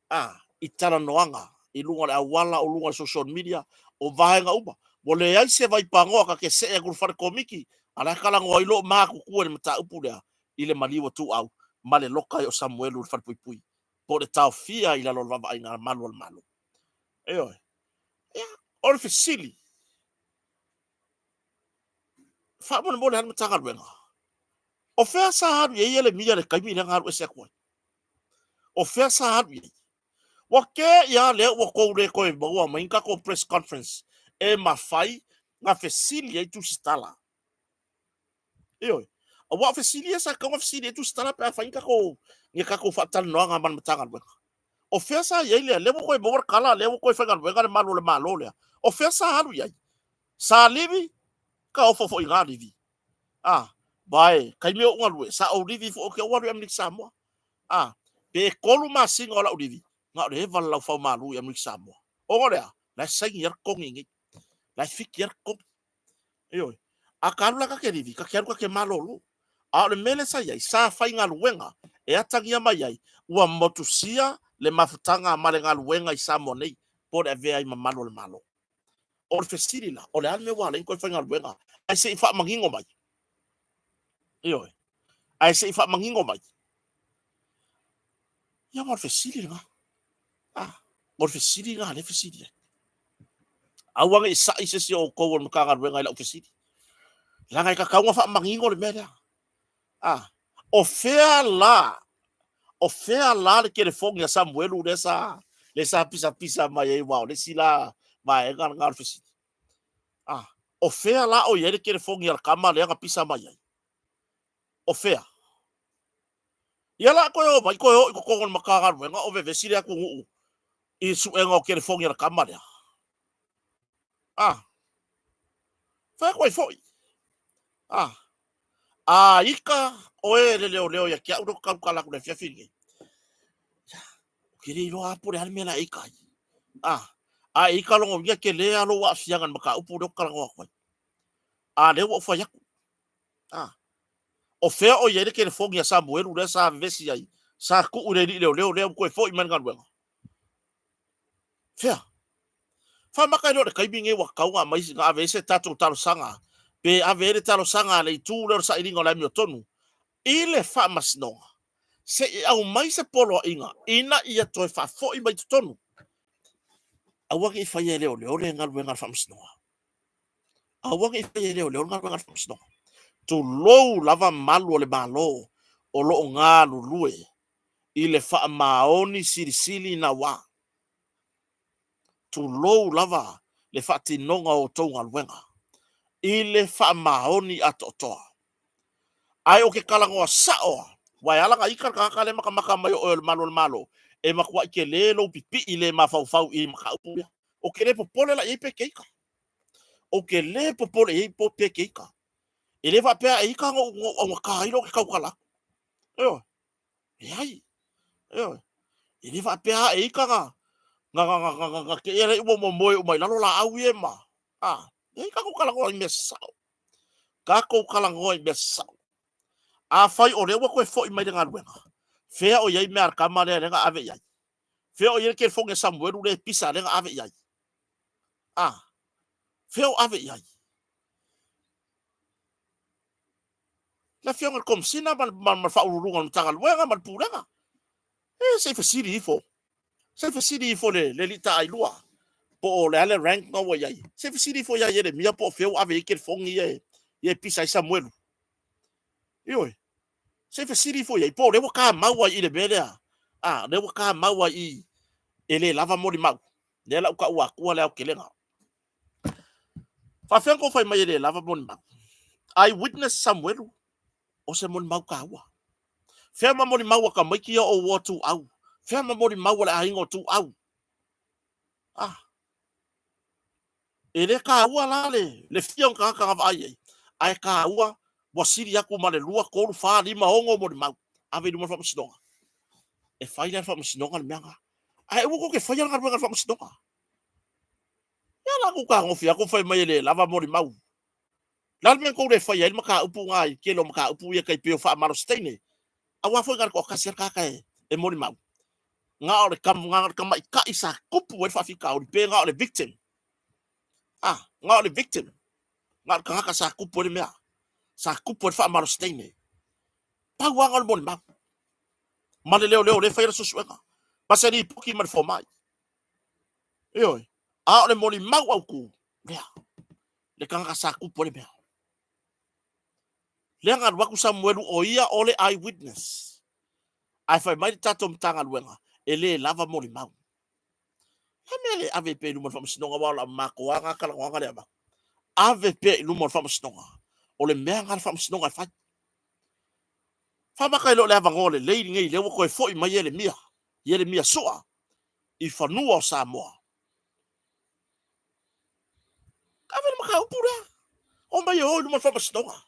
a, i talanoaga i luga o le auala, o luga o le social media, o vaega uma. Ua leai se vaipanoa ta te see atu i le fale komiti, a o la e talanoa ai loa matutua i le mataupu lea i le maliu a Tuuau ma le loka ai o Samuelu i le falepuipui, po o le taofia i lalo o le vaavaaiga a malu o le Malo. Ioe. Ia, o le fesili, faamolemole lava le Matagaluega, o fea sa alu i ai Ieremia i le taimi lea na alu ese atu ai? O fea sa alu i ai? Ua te i a lea ua tou le toe maua mai ni tatou press conference e mafai na fesili ai Tusitala. Ioe. Aua o fesili ia sa tatau ona fesili ai Tusitala pe a fai ni tatou, ni tatou faatalanoaga ma le Matagaluega. O fea sa i ai lea? Lea ua toe maua le tala, lea ua toe faigaluega le malu o le Malo lea. O fea sa alu i ai? Sa livi? Ka ofo foi i livi. A, vae, taimi o ou galue, sa ou livi foi ou te ou alu i Amerika Samoa. A, pe 3 masina o lau livi, na o le eva le laufau malu i Amerika Samoa. Ona o le a? La e saini ai le totogi nei. La e fiki ai le totogi. Ioe. A ka alu la ka te livi, ka te alu ka te malolo. A o le mea lea sa i ai, sa faigaluega e atagia mai ai, ua motusia le mafutaga ma le galuega i Samoa nei, po o le avea ai ma malu o le Malo. O le fesili la, o le a le mea ua ala ai ona toe faigaluega? Ae se i faamanino mai. Ioe. Ae se i faamanino mai. Ia, aua o le fesili lena. Ah, o le fesili lena lea e fesili ai. Aua ne i sa'i se isi o outou o le Matagaluega i lau fesili. Leaga e tatau ona faamanino le mea lea. Ah, o fea la, o fea la le telefoni a Samuelu lea sa, lea sa pisapisa mai ai, aua o le isi la vaega lena o le fesili. Ah, o fea la o i ai le telefoni a le tama lea na pisa mai ai? O fea? Ia la toe o mai, toe o i totonu o le Matagaluega o vevesi le atunuu i le suega o telefoni a le tama lea. Ah, fai atu ai foi. Ah, a ita Oe le leoleo ia te au lea ou te tautala atu i le afiafi lenei. Ia, ou te le iloa lava po o le a le mea o le a e ita ai. A, a e ita lona uiga e tele lava lou aafiaga i le mataupu lea ou te talanoa atu ai. A lea ua ou fai atu. A, o fea o i ai le telefoni a Samuelu lea sa vevesi ai, sa tuu i le alii leoleo lea ua toe foi mai le galuega? Fea? Faamata e le o le taimi lenei ua tatau ona aumai, na ave ai se tatou talosaga, pe ave ai le talosaga a le itu lea o le sailiga o le amiotonu i le Faamasinoga, se i aumai se poloaiga ina ia toe faafoi mai totonu. Aua ne i faia e leoleo le galuega a le Faamasinoga. Aua ne i faia e leoleo le galuega a le Faamasinoga. Tulou lava malu o le Malo o lo o galulue i le faamaoni silisili naua. Tulou lava le faatinoga o outou galuega i le faamaoni atoatoa. Ae ou te talanoa sao lava, aua e ala ona ita le tagata lea e matamata mai o oe o le malu o le Malo, e matuai tele lou pipii le mafaufau i mataupu ia. Ou te le popole la i ai pe te ita. Ou te le popole i ai pe te ita. E le faapea e ita ona ou augata ai lea ou te tautala atu. Ioe. Leai. Ioe. E le faapea e ita na na na na na na te ia le ua momoe uma i lalo laau ia ma. A, leai tatou talanoa i mea sao. Tatou talanoa i mea sao. Afai o lea ua toe foi mai le galuega, fea o i ai mea a le tama lea lea na ave i ai? Fea o i ai le telefoni a Samuelu lea e pisa lea na ave i ai? A, fea o ave i ai? Le Afioga i le Komesina ma le Faauluuluga o le Matagaluega ma le Pulega, e se i fesili ifo, se i fesili ifo le alii taailua po o le a le rank na ua i ai. Se i fesili ifo ia Ieremia po o fea ua ave i ai telefoni ia e pisa ai Samuelu. Ioe, se i fesili ifo i ai po o lea ua tamau ai i le mea lea. A, lea ua tamau ai i e le lava molimau. Lea la ua taua atua le aotelega. Faafefea ona tou fai mai e le lava molimau? Eye witness Samuelu, o se molimau taua. Fea ma molimau a tamaiti ia o uo a Tuau? Fea ma molimau a le aiga o Tuau? Ah. E le taua la le, le fia o tagata na vaai ai, ae taua ua sili atu ma le 2, 3, 4, 5, 6 molimau. Ave i luma le faamasinoga. E fai la le faamasinoga le mea na. Ae aua tou te faia le galuega a le faamasinoga. Ia la tou tagofi atu fai mai e le lava molimau. Le a le mea na tou le faia ai le mataupu na i tele o mataupu ia tai pei o faamalosi teine. Aua foi na o le toatasi lava le tagata e molimau. Na o le na o le tamaitai sa tupu ai le faafitauli pe na o le victim. Ah, na o le victim. Na o le tagata sa tupu ai le mea. Sa tupu ai le faamalosi teine. Pau lava na o le molimau. Ma le leoleo lea e faia le suesuega. Ma se lipoti ma le fomai. Ioe. A o le molimau autu, lea, le tagata sa tupu ai le mea. Lea na alu atu Samuelu o ia o le eye witness. Ae fai mai le tatou Matagaluega, e le lava molimau. Le mea le ave pea i luma o le faamasinoga, aua o la matou lava na talanoaga lea avatu. Ave pea i luma o le faamasinoga. O le mea na le faamasinoga e fai. Faamata e le o le avanoa lelei lenei lea ua toe foi mai Ieremia, Ieremia Sua i fanua o Samoa. Ave le mataupu lea. Omai e o i luma o le faamasinoga.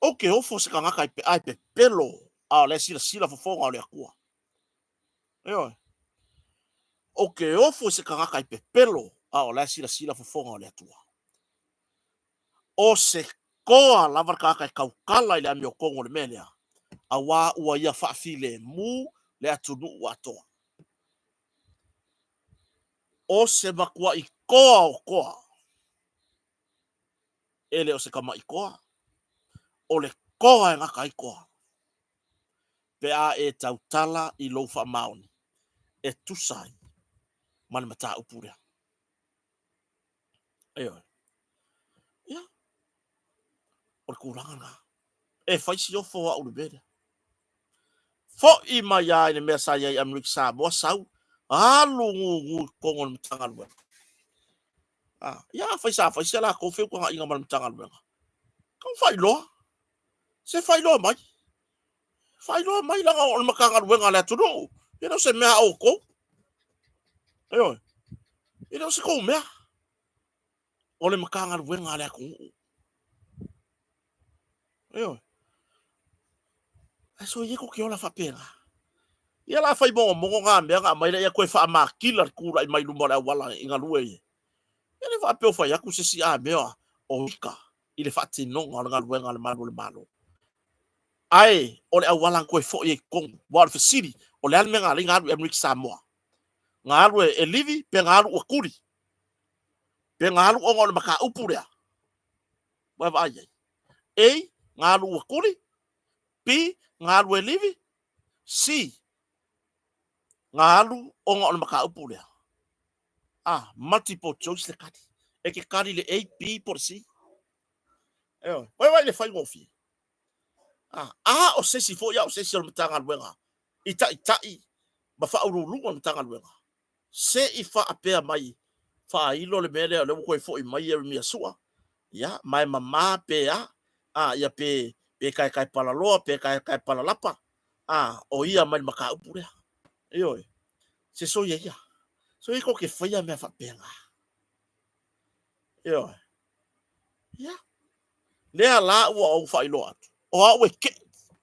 Ou te ofo se tagata a e pepelo, a o la e silasila fofoga o le Atua. Ioe. Ou te ofo i se tagata e pepelo, a o la e silasila fofoga o le Atua. O se toa lava le tagata e tautala i le amiotonu o le mea lea, aua ua ia faafilemu le atunuu atoa. O se matuai toa o toa, e le o se tama'i toa, o le toa e gata ai toa, pe a e tautala i lou faamaoni e tusa ai ma le mataupu lea. Ioe. Ia, o le tulaga lena. E fai si ofo au i le mea lea. Foi mai lava i le mea sa i ai i Amerika Samoa, sau, alu gugu i totonu o le Matagaluega. Ah, ia afai sa fai se latou feutagaiga ma le Matagaluega, tau faailoa. Se faailoa mai. Faailoa mai leaga o le Matagaluega a le atunuu. E le o se mea a outou. Ioe. E le o se tou mea. O le Matagaluega a le atunuu. Ioe. Ae soia ko ke ola faapena. Ia la fai mogomogo ngā mea nga aumai lea ia koe faamakila le tulai mai luma o le auala i galue ia. E le faapea o fai atu se isi amea o ika i le faatinoga o le galuega a le malu o le Malo. Ae o le auala na toe foi ai i totonu. Aua o le fesili, o le a le mea na ala ai na alu i Amerika Samoa? Na alu e livi pe na alu ua tuli? Pe na alu ona o le mataupu lea? Ua e vaai ai? A, na alu ua tuli. B, na alu e livi. C, na alu ona o le mataupu lea. A, multiple choice le tali. E te tali le A, B po o le C. Ioe. Ua e vaai i le faigofie? A, a o se isi foi a o se isi o le Matagaluega i taitai ma faauluuluga o le Matagaluega, se i faapea mai, faailo le mea lea o lea ua toe foi mai Ieremia Sua, ia, ma e mama pe a, a, ia pe, pe taetae palaloa, pe taetae palalapa, a, o ia mai le mataupu lea. Ioe, se soia ia. Soia tou te faia mea faapena. Ioe. Ia. Lea la ua ou faailoa atu, o au e keʻi.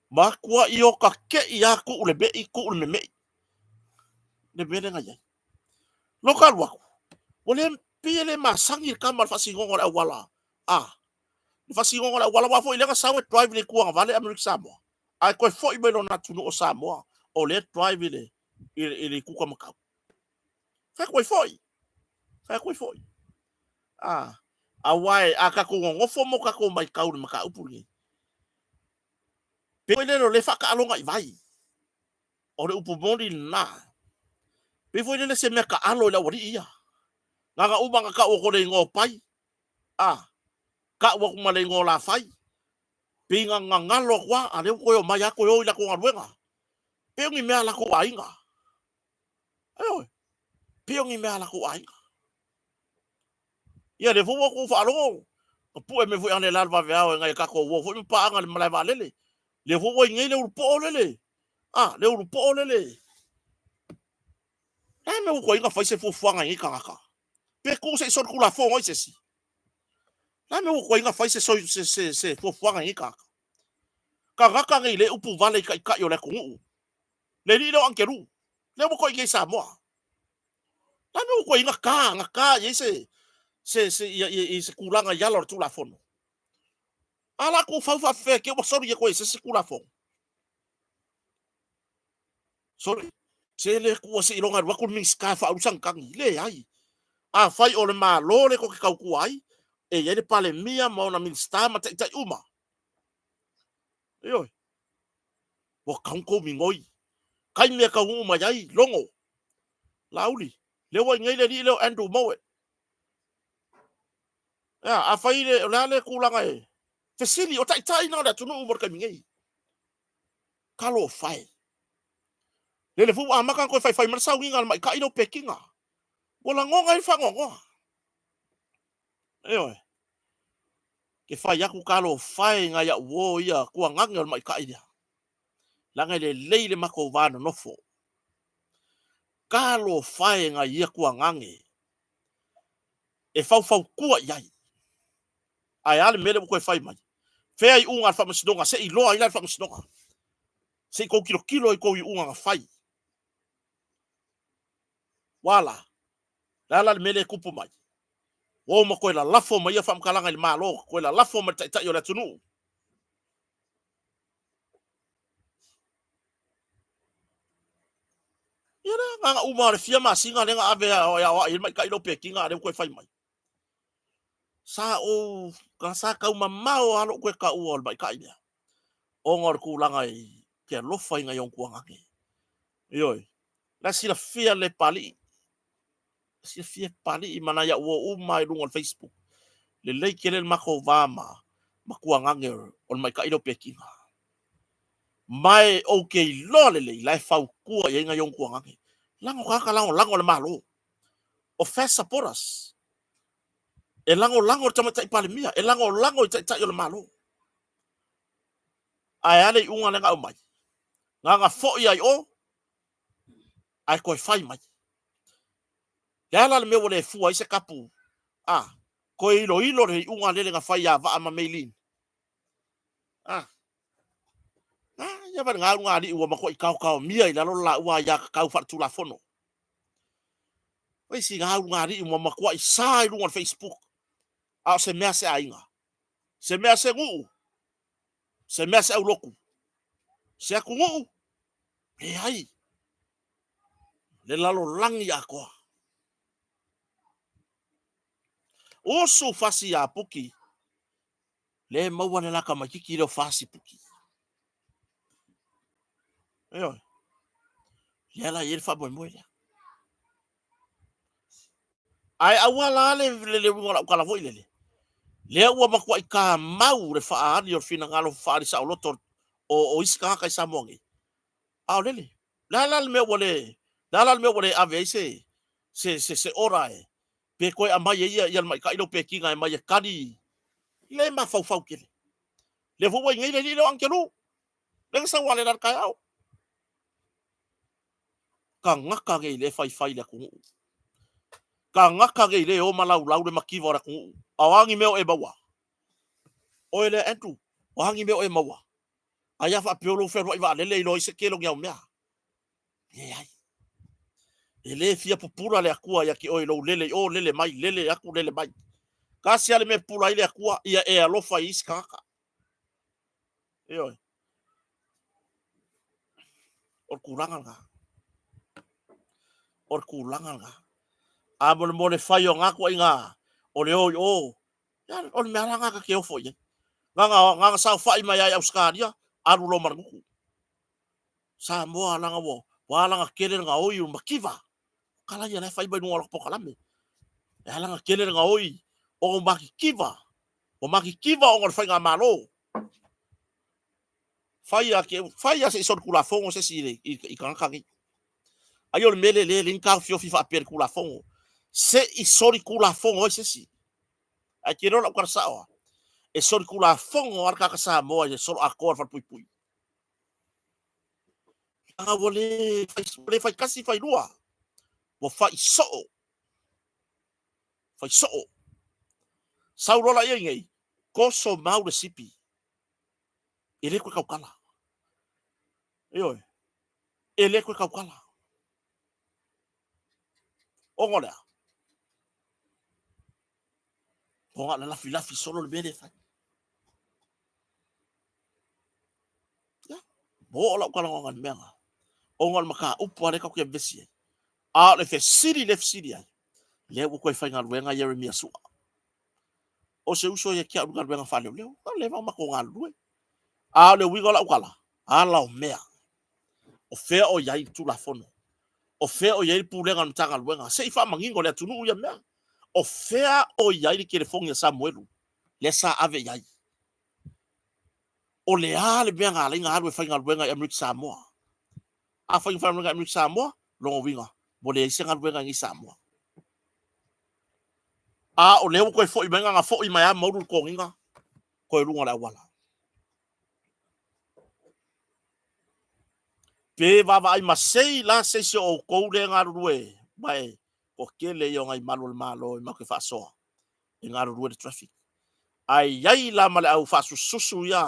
Matuai ota keʻi lava tuu le meʻi, tuu le memeʻi. Le mea lea na i ai. Lota alu atu, ua le, pei e le masani le tama i le faasinoga o le auala, a, le faasinoga o le auala, aua foi lea na sau e drive i le itu agavale Amerika Samoa, ae toe foi mai lona atunuu o Samoa, o lea e drive i le, i le itu taumatau. Fai atu ai foi, fai atu ai foi. A, aua e, a tatou nonofo ma o tatou matau i le mataupu lenei, pei foi lele o lea e faataaloga i vai. O le upu moni lena. Pei foi lele se mea taalo i le aualii ia. Na ona uma ona tau atu o le igoa o Pai, a, tau atu ma le igoa o Lafai, pei na galo atu lava, a o lea ua toe omai lava toe o i latou galuega. Pei o ni mea a latou aiga. Ioe, pei o ni mea a latou aiga. Ia lea foi ua outou faalogo, na pue mai foi analeila i le vaveao e nai a tatou uo foi ma paaga i le malae vaalele. Lea foi ua i nei le ulupoo lele, a, le ulupoo lele. Le a mea ua tuai na fai se fuafuaga i nei tagata? Pe tuu se i solitulafono ai se isi? Le a mea ua tuai na fai se, se, se, se fuafuaga i nei tagata? Tagata nei le upu vale i taitai o le atunuu. Le alii lea o Angelou, lea ua to'i nei i Samoa. Le a mea ua tuai ai na ta, na ta i ai se, se, se, ia, ia, ia, se tulaga i ala o le Tulafono? A la tuu fau faafefea te ua soli atu ai e se isi Tulafono. Soli, se le tuua seiloga e alu atu le Minisita e faaulu sana tagi. Leai. Afai o le Malo lea tou te tautua ai, e i ai le Palemia ma ona Minisita ma taitai uma. Ioe. Ua tatau ona tou migoi. Taimi e taunuu mai ai, logo. Laauli, lea ua i nei le alii lea o Andrew Mowat. Ea, afai le, o le a le tulaga e fesili, o taitai na o le atunuu mo le taimi nei. Talofa e. Lele foi ua amata ona toe faifai mai le sauniga a le maita'i lea o Pekiga. Ua lagona ai le faanoanoa. Ioe. Ke fai atu talofa e nai au uo ia tuagage o le maita'i lea. Leaga e lelei le matou va nonofo. Talofa e nai ia tuagage e faufautua i ai. Ae a le mea lea ua toe fai mai? Fea iuga a le faamasinoga? Se i iloa ai la le faamasinoga. Se i tou tilotilo i tou iuga na fai. Ua la? Le a la le mea lea e tupu mai? Ua o ma toe lalafo mai ia faamatalaga i le Malo, toe lalafo mai i le Taitai o le atunuu. Ia lea, na ona uma o le fia masina lea na ave e aoai ai le maita'i lea o Pekiga a o lea ua toe fai mai. Sa ou, sa tau mamao lava lou toe taua o le maita'i lea, ona o le tulaga i ke alofa i nai ona tuagane. Ioe, la e silafia le Papalii, silafia e Papalii ma nai au uo uma i luga o le Facebook. Lelei tele le matou va ma tuagane o le maita'i lea o Pekiga. Ma e ou te iloa lelei la e fautua i ai nai ona tuagane. Leaga o tagata lagolago a le Malo. O FAST supporters. E lagolago i le Tamaitai Palemia, e lagolago i Taitai o le Malo. Ae a le iuga lea na aumai? Na ona foi lava i o, ae toe fai mai. Le a la le mea ua le fua ai se kapu? A, toe iloilo le iuga lele na fai ia Vaa ma Maylene. A, a, Ia va le galuga alii ua matuai taotaomia i lalo le laua aiatatau faaletulafono. O isi galuga alii ua matuai sa i luga o le Facebook, a o se mea a se aiga, se mea a se nuu, se mea a se aulotu, se atunuu, leai. Le lalolagi atoa. Usu fasi ia Puki, le maua le la tamaititi lea o fasi Puki. Ioe. Lea la e i ai le faamoemoe lea. Ae aua la le le uiga o lau tala foi lele, lea ua matuai tamau le faaali o le finagalo faaali saoloto o isi tagata i Samoa nei. A o lele, le a la le mea ua le, le a la le mea ua le ave ai se se se se order e pe toe aumai ai ia le maita'i lea o Petina e aumai e tali le mafaufau tele. Lea foi ua i nei le alii lea o Angelou, lea na sau alela i le taeao. Tagata nei lea e faifai i le atunuu. Tagata nei lea e o ma laulau le mativa o le atunuu. A o a ni mea o e maua? Oe lea Andrew, o a ni mea o e maua? Ai a faapea o lou fealuai vaalele e iloa ai se tele o ni au mea? Leai. E le fia pupula le Atua ia te oe i lou lele i o, lele mai, lele atu, lele mai. Tasi lava le mea e pupula ai le Atua, ia e alofa i isi tagata. Ioe. O le tulaga lena. O le tulaga lena. A mo le mo le fai o na tuaiga o le o i o, o le mea la lena ta te ofo i ai. Na ona saofai mai lava i Ausetalia, alu loa ma le gutu. Samoa leaga ua ala ona tele le gaoi o le mativa. O tala ia la e fai mai luga o lata polokalame. E ala ona tele le gaoi ona ua matitiva. Ua matitiva ona o le faigamalo. Fai a ke, fai a se i solitulafono se isi i, i, i tagata nei. Ai o le mea lea le le ni taofiofi faapea i le Tulafono. Se i solitulafono ai se isi. Ae te iloa lau tala sao lava, e solitulafono lava le tagata Samoa i le solo atoa o le falepuipui. Leaga ua le fai, ua le fai tasi fai lua, ua fai soo, fai soo. Sau loa laia i nei, toso mau le sipi, e le toe tautala. Ioe, e le toe tautala. Ona o le a? Ona o le lafilafi solo le mea lea e fai. Ia, ua oo lau talanoaga i le mea lena, ona o le mataupu lava lea tatou te vevesi ai. A o le fesili lea e fesili ai, lea ua toe faigaluega Ieremia Sua. O se uso ia te au i galuega faaleoleo, ua leva ona matou galulue. A o le uiga o lau tala, ala o mea. O fea o i ai le Tulafono? O fea o i ai le Pulega a le Matagaluega? Se i faamanino i le atunuu ia mea. O fea o i ai le telefoni a Samuelu lea sa ave i ai? O le a le mea na ala ai ona alu e faigaluega i Amerika Samoa? Afai na faigaluega i Amerika Samoa, lona uiga, ua leai se galuega i inei i Samoa. A o lea ua toe foi mai, na foi mai lava Maulu le toniga, toe luga o le auala. Pe vaavaai masei la se isi o outou lea e galulue, ma e toatele ia o nai malu o le Malo e matou te faasoa e galulue i le traffic. Ae i ai la ma le au faasususu ia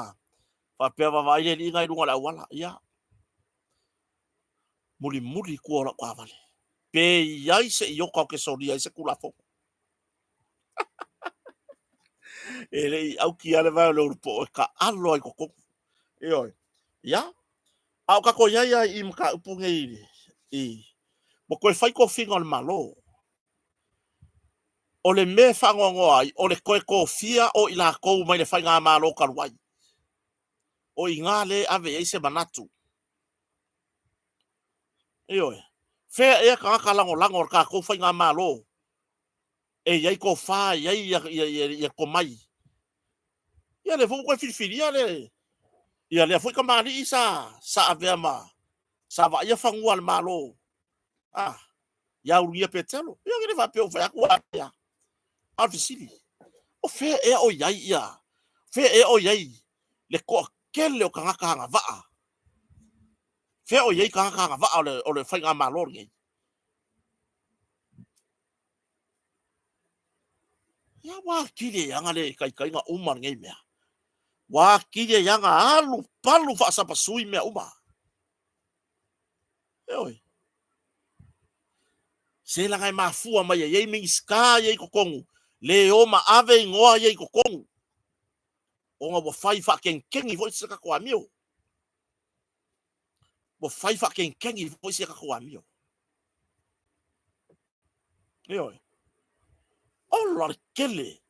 faapea vaavaai le alii na i luga o le auala, ia mulimuli i tua o lau taavale. Pe i ai se iota ou te solia ai se Tulafono. E le i auki lava le vae o le ulupo e taalo ai i totonu. Ioe. Ia, a o tatou i ai lava i mataupu nei i ua toe fai tofiga o le Malo. O le mea e faanoanoa ai, o le toe tofia o i latou mai le faigamalo talu ai. O i ina lea e ave i ai se manatu. Ioe. Fea ea tagata lagolago o le tatou faigamalo e i ai tofa, e i ai ia tomai. Ia lea foi ua toe filifilia le ia lea foi tamalii sa avea ma sa vaaia fanua a le Malo. Ah, ia Ulugia Petelo. Ia e le faapea ua fai atu a ia. A o le fesili, o fea ea o i ai ia, fea ea o i ai le toatele o tagata agavaa? Fea o i ai tagata agavaa o le faigamalo lenei? Ia ua atili ai lava le taitaiga uma lenei mea. Ua atili ai lava ona alu palu faasapasui mea uma. Ioe. Se leaga e mafua mai ai Minisita ia i totonu, le o ma ave igoa ia i totonu, ona ua fai faakegikegi foi se tatou amio. Ua fai faakegikegi foi se tatou amio. Ioe. Ola le tele.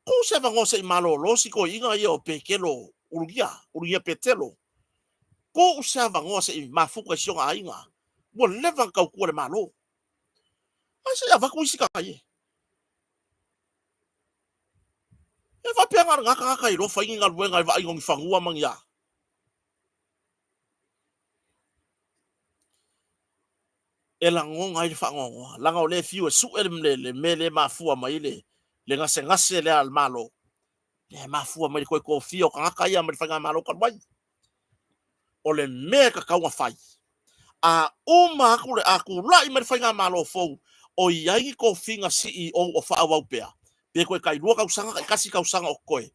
Tuu se avanoa se i malolo si toeaina ia o Petelo Ulugia, Ulugia Petelo. Tuu se avanoa se i mafuta i si ona aiga. Ua leva ona tautua le Malo. Ae se i avatu isi tagata ia. E faapea na o lena tagata e iloa fai ni galuega e vaai o ni fanua ma ni a. E lagona ai le faanoanoa, leaga o lea e fiu e sue le mea lea e mafua mai le gasegase lea a le Malo, lea e mafua mai le toe tofia o tagata ia mai le faigamalo talu ai. O le mea e tatau ona fai, a uma atu le, a tulai mai le faigamalo fou, o i ai ni tofiga CEO o faaauau pea, pe toe tailua tausaga, taitasi tausaga o totoe,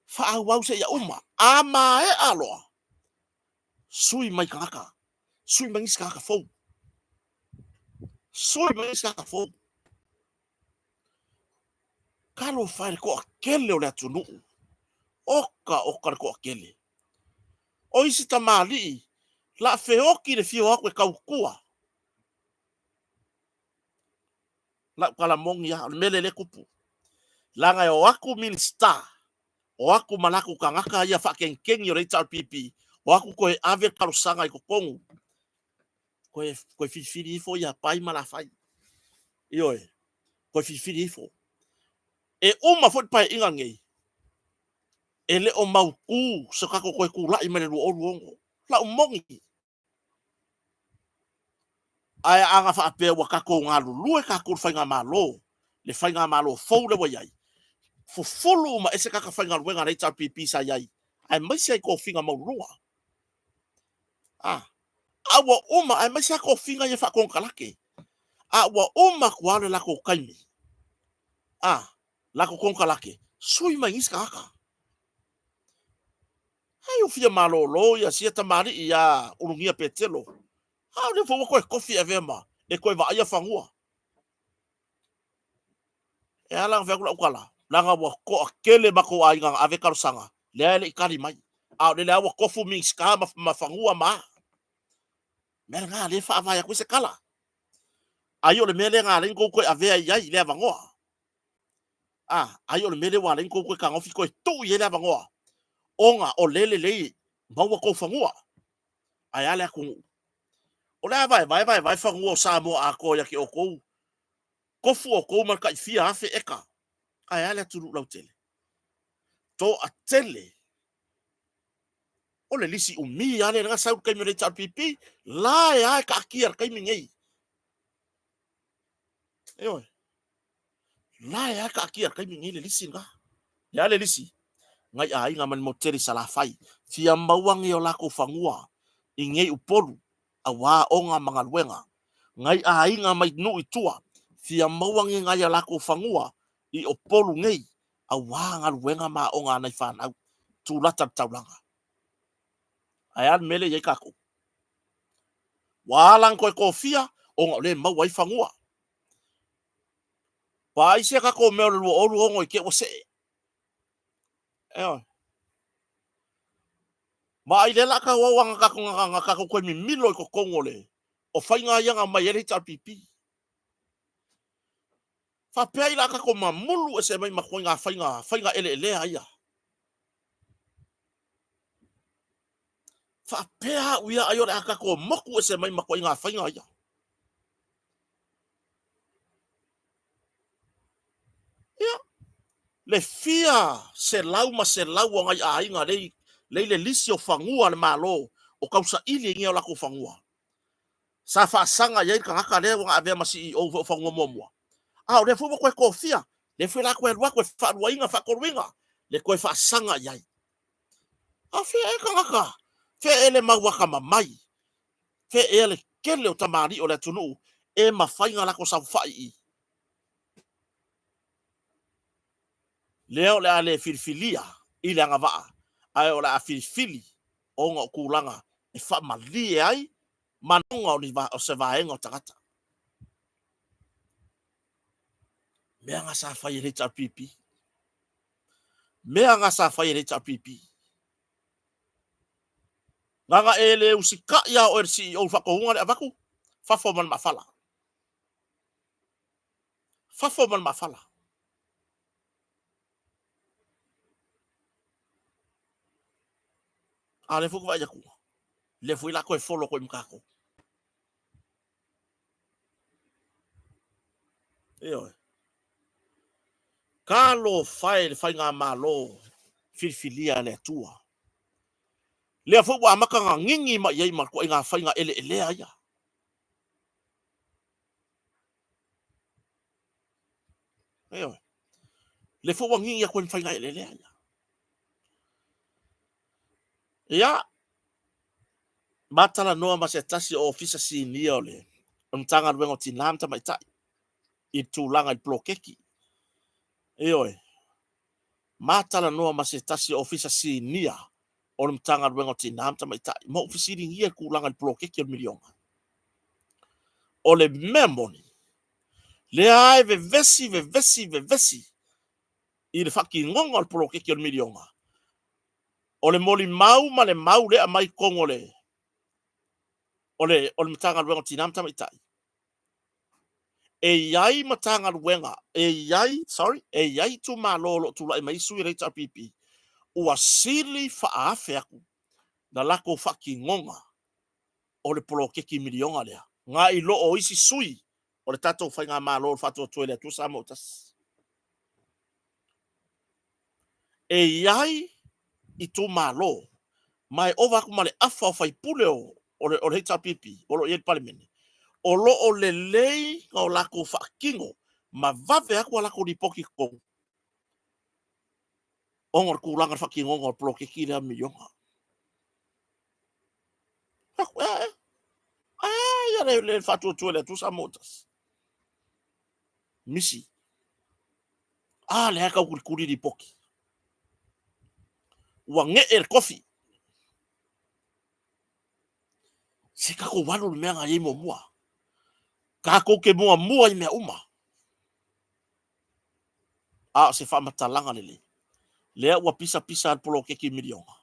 faaauau seia uma. A maea loa, sui mai tagata, sui mai nisi tagata fou. Sui mai nisi tagata fou. Talofa e le toatele o le atunuu. Oka oka le toatele. O isi tamalii, la feoti le fia o atu e tautua. Lau tala moni lava, o le mea lea lea e tupu. Leaga e o atu Minisita, o atu ma latou tagata ia faakegikegi o le HRPP, o atu toe ave le talosaga i totonu, toe, toe filifili ifo ia Pai ma Lafai. Ioe, toe filifili ifo. E uma foi le paeaiga lenei, e le o mautu se tatou toe tulai mai le 2026. Lau moni. Ae ana faapea ua tatou galulue tatou i le faigamalo, le faigamalo fou lea ua i ai, fufulu uma ese tagata faigaluega a le HRPP sa i ai, aemaise ai tofiga maualuluga. A, a ua uma, aemaise lava tofiga ia faakonekarate. A ua uma atu lava le latou taimi, a, latou konekarate, sui mai nisi tagata. Ai ua fia malolo ia sia tamalii ia Ulugia Petelo. A o lea foi ua toe tofi e avea ma e toe vaaia fanua. E ala ona fai atu lau tala, leaga ua toatele matou aiga na ave talosaga, lea e le i tali mai. A o lele lava ua tofu Minisita ma, ma fanua ma a. Mea lena lea e faavae atu ai se tala. Ai o le mea lea na ala ai ona tou toe avea i ai le avanoa. A, ai o le mea lea ua ala ai ona tou toe tagofi toe tuu i ai le avanoa, ona o lea e lelei maua tou fanua. Ae a le atunuu? O le a vaevae vaevae fanua o Samoa atoa ia te outou, tofu outou ma le tai fia afe eka. Ae a le atunuu lautele? Toatele. O le lisi umi lava lea na sau i le taimi o le HRPP, la e a e taatia i le taimi nei. Ioe. La e a taatia i le taimi nei le lisi lena. Le a le lisi? Ngai aiga mai le motu tele i Salafai. Fia maua nei o latou fanua i nei Upolu aua aoga ma galuega. Ngai aiga mai nuu i tua. Fia maua nei ngai a latou fanua i Upolu nei aua galuega ma aoga a nai fanau. Tulata i le taulaga. Ae a le mea lea e i ai tatou? Ua ala ona toe tofia ona o lea e maua ai fanua. Vaai se tatou mea o le 2026 i te i ua see. Ioe. Vaai lea la tau au ana tatou na tatou toe mimilo i totonu o le o faiga ia na aumai ai le HRPP. Faapea ai la tatou mamulu ese mai ma ituaiga faiga faiga eleelea ia. Faapea au ia ai o le a tatou motu ese mai ma ituaiga faiga ia. Ia, le fia selau ma selau o nai aiga lei, lei le lisi o fanua a le Malo o tausaili ai o latou fanua. Sa faasaga i ai le tagata lea ua na avea ma CEO foi o fanua muamua. A o lea foi ua toe tofia, lea foi la toe alu atu e faaluaina, faatoluina, le toe faasaga i ai. A fea ea tagata? Fea ea le mau atamamai? Fea ea le tele o tamalii o le atunuu e mafai ona latou saofai i i? Lea o le a le filifilia. i le agavaa, ae o le a filifili ona o tulaga e faamalie ai manaoga o, ni, o se vaega o tagata. Mea na sa fai e le HRPP. Mea na sa fai e le HRPP. Nana e le usitai a oe le CEO faatonuga le avatu, fafo ma le maafala. Fafo ma le maafala. A lea foi vaai atu, lea foi la toe follow atu ma tatou. Ioe. Talofa e i le faigamalo filifilia a le Atua. Lea foi ua amata ona gigi mai i ai ma ituaiga faiga eleelea ia. Ioe. Lea foi ua gigi atu ai ma faiga eleelea ia. Ia, ma talanoa ma se tasi o Ofisa Sinia o le Matagaluega o Tina ma Tamaitai i le tulaga i le poloketi. Ioe, ma talanoa ma se tasi o Ofisa Sinia o le Matagaluega o Tina ma Tamaitai, ma ou fesiligia le tulaga i le poloketi o le miliona. O le mea moni, lea e vevesi, vevesi, vevesi i le faatinoga o le poloketi o le miliona, o le molimau ma le mau lea aumai i totonu o le o le o le Matagaluega o Tina ma Tamaitai, e i ai Matagaluega, e i ai, sorry, e i ai itumalo o lo o tulai mai ai sui o le HRPP ua sili faaafe atu na latou faatinoga o le poloketi miliona lea, na i lo o isi sui o le tatou faigamalo o le Faatuatua i le Atua Samoa ua Tasi. E i ai itumalo ma e ova atu ma le afa o faipule o le HRPP o lo o i ai i le Palemene, o lo o lelei na o latou faatino ma vave atu a latou lipoti i totonu ona o le tulaga o le faatinoga o le poloketi lea miliona. Ae a ia le faatuatua i le Atua Samoa ua Tasi. Misi. A lea e tautulikuli lipoti. Ua nee le tofi. Se tatou alu le mea na i ai muamua. Tatou te muamua i mea uma. A o se faamatalaga lelei. Lea ua pisa pisa le poloketi miliona.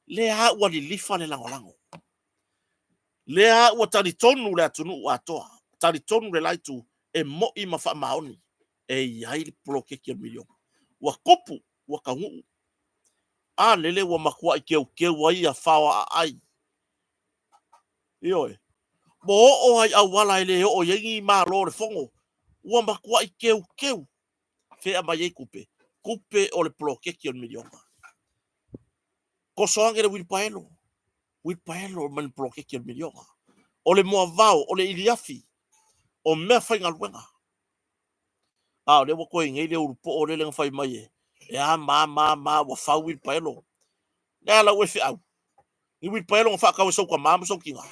Lea ua lilifa le lagolago. Lea ua talitonu le atunuu atoa, talitonu le la itu e moi ma faamaoni e i ai le poloketi o le miliona. Ua tupu, ua taunuu. A lele ua matuai keukeu ai ia fao aai. Ioe. Ua oo ai auala e le oo i ai ni malo o le fono. Ua matuai keukeu. Fea mai ai tupe? Tupe o le poloketi o le miliona. Toso ane le uilipaelo. Uilipaelo mai le poloketi o le miliona. O le moavao, o le iliafi, o mea faigaluega. A o lea ua toe nei le ulupoo lele na fai mai e, e a ma ma ma ua fau uilipaelo. Le a lau e feau? Ni uilipaelo na faatau e sou tama ma sou tina.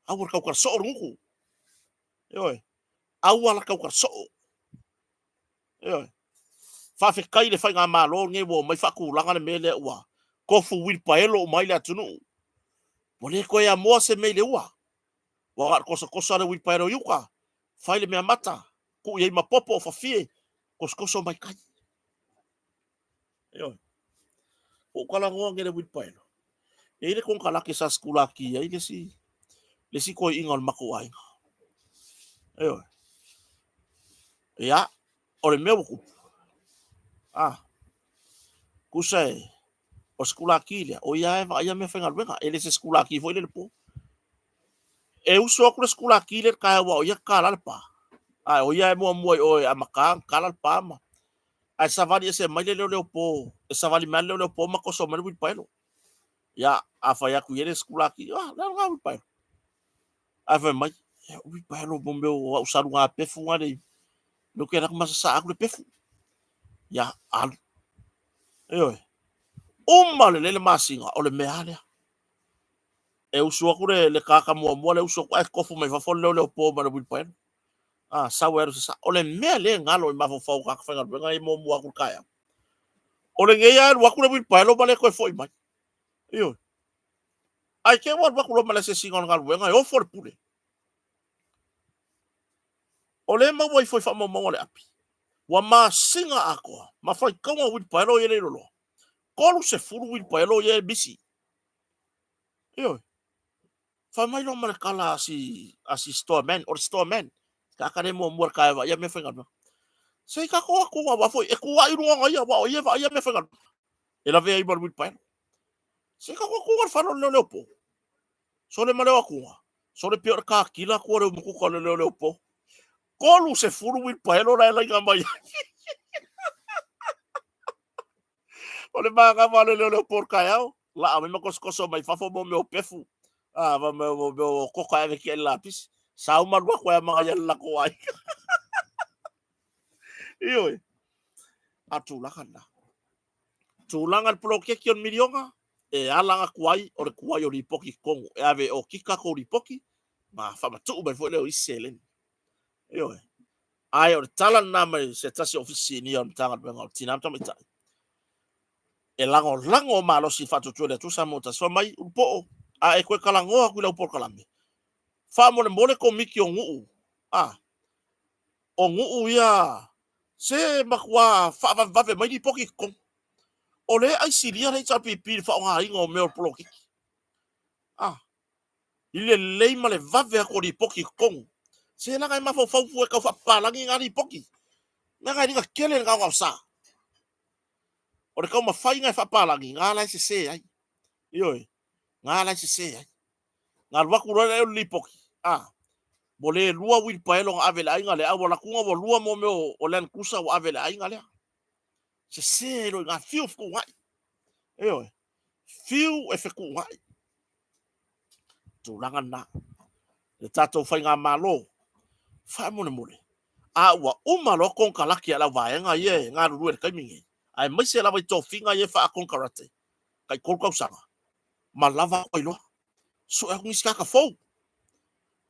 Aua le tautala soo le gutu. Ioe. Aua la tautala soo. Ioe. Faafetai i le faigamalo lenei ua omai faatulaga le mea lea ua tofu uilipaelo uma ai le atunuu. Ua le toe amoa se mea i le ua. Ua na o le tosotoso le uilipaelo i uta, fai le mea mata, tuu i ai ma popo o fafie, tosotoso mai tai. Ioe. Ua ou talanoa nei i le uilipaelo. E i ai le konekarate sa sikulaki ai le isi, le isi toeaina o le matou aiga. Ioe. Ia, o le mea ua tupu, a, tusa e, o le sikulaki lea, o ia e vaaia meafaigaluega, e le se sikulaki foi lele po. E uso atu le sikulaki lea i le taeao aua o ia e tatala le pa, a o ia e muamua i o e amata ona tatala le pa ma, ae savali ese mai le leoleo po, e savali mai lava le leoleo po ma toso mai le uilipaelo. Ia, a fai atu i ai le sikulaki, ah, le a lena uilipaelo? Ae fai mai, e uilipaelo mo mea o au saluga pefu nga le, lea ou te alu atu ma sasaa atu le pefu. Ia, alu. Ioe. Uma lelei le masina, o le mea lava lea. E usu atu le, le tagata muamua le usu atu ae tofu mai fafo le leoleo po ma le uilipaelo. A, sau e alu sasaa. O le mea lea e galo i mafaufau o tagata faigaluega e muamua atu i le taeao. O lenei lava e alu atu le uilipaelo ma le toe foi mai. Ioe. Ae te i ua alu atu loa ma le asiasiga o le galuega e ofo le pule. O lea e maua ifo i faamaumauga o le api, ua masina atoa ma faitauga uilipaelo ia e le i loloa. 30 uilipaelo ia e misi. Ioe. Fai mai loa ma le tala a si, a si storeman, o le storeman, tagata lea e muamua i le taeao e vaaia meafaigaluega. Se i tatou o atu aua foi e tu ae i luga ona ia, aua o ia e vaaia meafaigaluega. E lavea ai ma le uilipaelo. Se i tatou o atu i le fale o le leoleo po. Sole ma le o atuga, sole pei o le katila atu o le umukuka o le leoleo po. 30 uilipaelo la e laina mai ai. O le manava o le leoleo po o le taeao, laa mai ma tosotoso mai fafo mo mea o pefu, a, ma mea o mea o koko e ave ki ai le lapisi. Sau ma alu atu ai a magaia le latou aiga. Ioe. A tulaga lena. Tulaga le poloketi o le miliona, e ala ona tuai o le tuai o lipoti i totonu e ave e okika tou lipoti ma faamatuu mai foi lea o isi seleni. Ioe. Ae o le tala lena mai se tasi o Ofisa Sinia o le Matagaluega o Tina ma Tamaitai, e lagolago malosi i le faatuatua i le Atua Samoa ua tasi. Fai mai, Ulupoo, a e toe talanoa atu i lau polokalame, faamolemole komiti o nuu, a, o nuu ia se matua faavavevave mai lipoti i totonu. O lea e aisilia le HRPP i le faaaogaina o mea o le poloketi. A, i le lelei ma le vave atu o lipoti i totonu. Se leaga e mafaufau fua e tau faapapalagi na lipoti. Leaga e liga tele le gaogaosa. O le taumafaiga e faapalagi, na la e sese ai. Ioe, na la e sese ai. Na alu atu loa lea o le lipoti, a, ua le lua uilipaelo na ave i le aiga lea, a ua alu atu ua lua mo mea o Land Cruiser ua ave i le aiga lea. Sese ai loa i ina, fiu fetuunai. Ioe, fiu e fetuunai. Tulaga lena. Le tatou faigamalo, faamolemole, a ua uma loa konekarate a le auvaega ia e galulue i le taimi nei, aemaise lava i tofiga ia e faakonekarate, tai 3 tausaga, ma lava atu ai loa. Sue atu nisi tagata fou.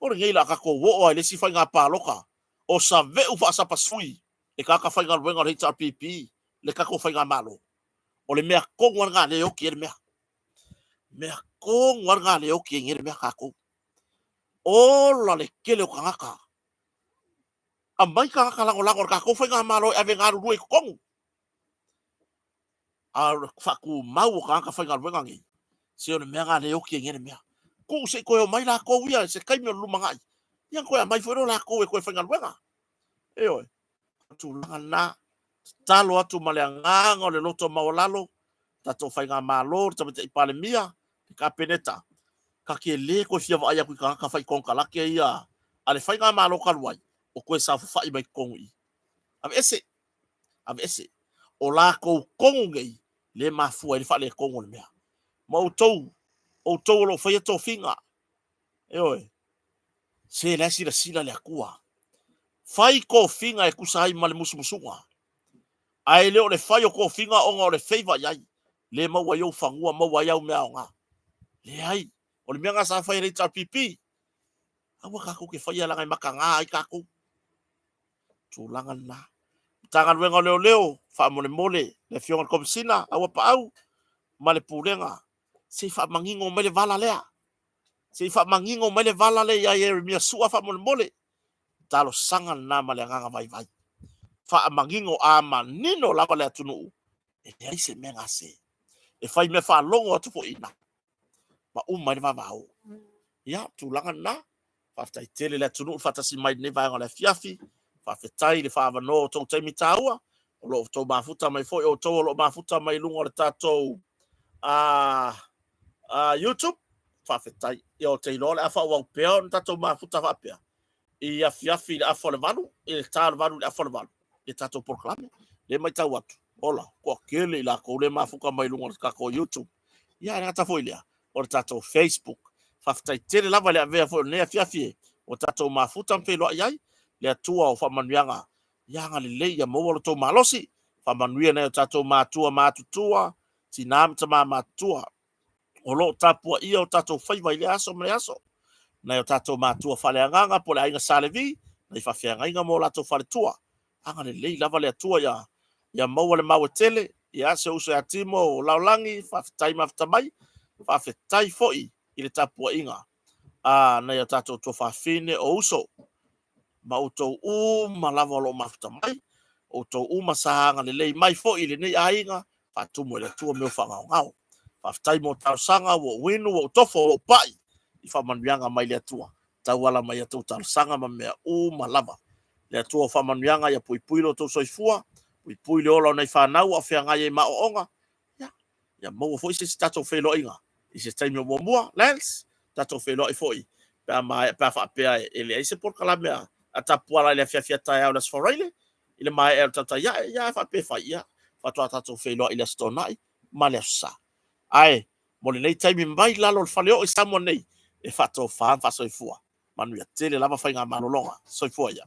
O lenei la tatou oo ai le isi faiga palota o save'u faasapasui e tagata faigaluega o le HRPP le tatou faigamalo. O le mea tonu lava lena lea e oti ai le mea. Mea tonu lava lena lea e oti ai le mea tatou. Ola le tele o tagata. Aumai tagata lagolago a le tatou faigamalo e ave e galulue i totonu. A o le faatumau o tagata faigaluega nei, se o le mea lena lea e oti ai le mea. Tuu se i toe omai latou ia i se taimi o le lumanai, ia ona toe aumai foi lea o latou e toe faigaluega. Ioe. O le tulaga lena, tatalo atu ma le agaga o le loto maualalo, tatou faigamalo, le Tamaitai Palemia, le Kapeneta, ta te le toe fia vaai atu i tagata fai konekarate ia a le faigamalo talu ai, o toe saofafai mai totonu i i. Aveese, aveese. O latou tonu nei, lea e mafua ai le faaletonu o le mea. Ma outou, outou o lo o faia tofiga, ioe, se la e silasila le Atua. Fai tofiga e tusa ai ma le musumusuga. Ae le o le fai o tofiga ona o le favor i ai, le maua ai ou fanua, maua ai au mea aoga. Leai, o le mea lena sa fai e le HRPP. Aua tatou te faia leaga e mataga ai tatou. Tulaga lena. Matagaluega o Leoleo, faamolemole le Afioga i le Komesina, Auapaau ma le Pulega, se i faamanino mai le vala lea. Se i faamanino mai le vala lea ia Ieremia Sua faamolemole. Talosaga lena ma le agaga vaivai. Faamanino a manino lava le atunuu, e leai se mea gase. E fai mea faalogo atu foi i ina ma uma ai le vavao. Ia, tulaga lena. Faafetai tele le atunuu faatasi mai lenei vaega o le afiafi. Faafetai le faaavanoa o tou taimi taua. O lo o outou mafuta mai foi outou o lo o mafuta mai i luga o le tatou YouTube. Faafetai. Ia, ou te iloa o le a faaauau pea ona tatou mafuta faapea i afiafi i le afa o le 8, i le ta o le 8 i le afa o le 8 i tatou polokalame. Lea matau atu, ola, toatele i latou lea mafuta mai luga o le tatou YouTube. Ia, e le gata foi i lea, o le tatou Facebook. Faafetai tele lava i le avea foi o lenei afiafi e ua tatou mafuta ma feiloai ai. Le Atua o faamanuiaga, ia agalelei ia maua lo outou malosi. Faamanuia nai o tatou matua matutua, tina ma tama matutua o lo o tapuaia o tatou faiva i lea aso ma lea aso. Nai o tatou matua faaleagaga po o le aiga Sa Levi, nai faafeagaiga ma o latou faletua. Agalelei lava le Atua ia maua le maue tele, Ia, si ou uso ia Timo o Laolagi, faafetai mafuta mai, faafetai foi i le tapuaiga a nai o tatou tuafafine o uso ma outou uma lava o lo o mafuta mai, outou uma sa agalelei mai foi i lenei aiga, faatumu e le Atua mea o faagaogao. Faafetai mo talosaga, ua ou inu, ua ou tofo, ua ou pai i faamanuiaga mai le Atua, tauala mai ia outou talosaga ma mea uma lava. Le Atua o faamanuiaga ia puipui lo outou soifua, puipui le ola o nai fanau a o feagai ai ma aoaoga, ia, ia maua foi se isi tatou feiloaiga i se taimi o muamua. Lance, tatou feiloai foi pe a maea, pe a faapea e leai se polokalame a Tapuala i le afiafi a taeao i le Aso Faraile, i le maea o le tautai ae, ia a faapea e fai, ia, faatoa tatou feiloai i le Aso Toonai ma le Aso Sa. Ae mo lenei taimi mai lalo o le faleoo i Samoa nei, e faatofa ma faasoifua. Manuia tele lava faigamalologa. Soifua ia.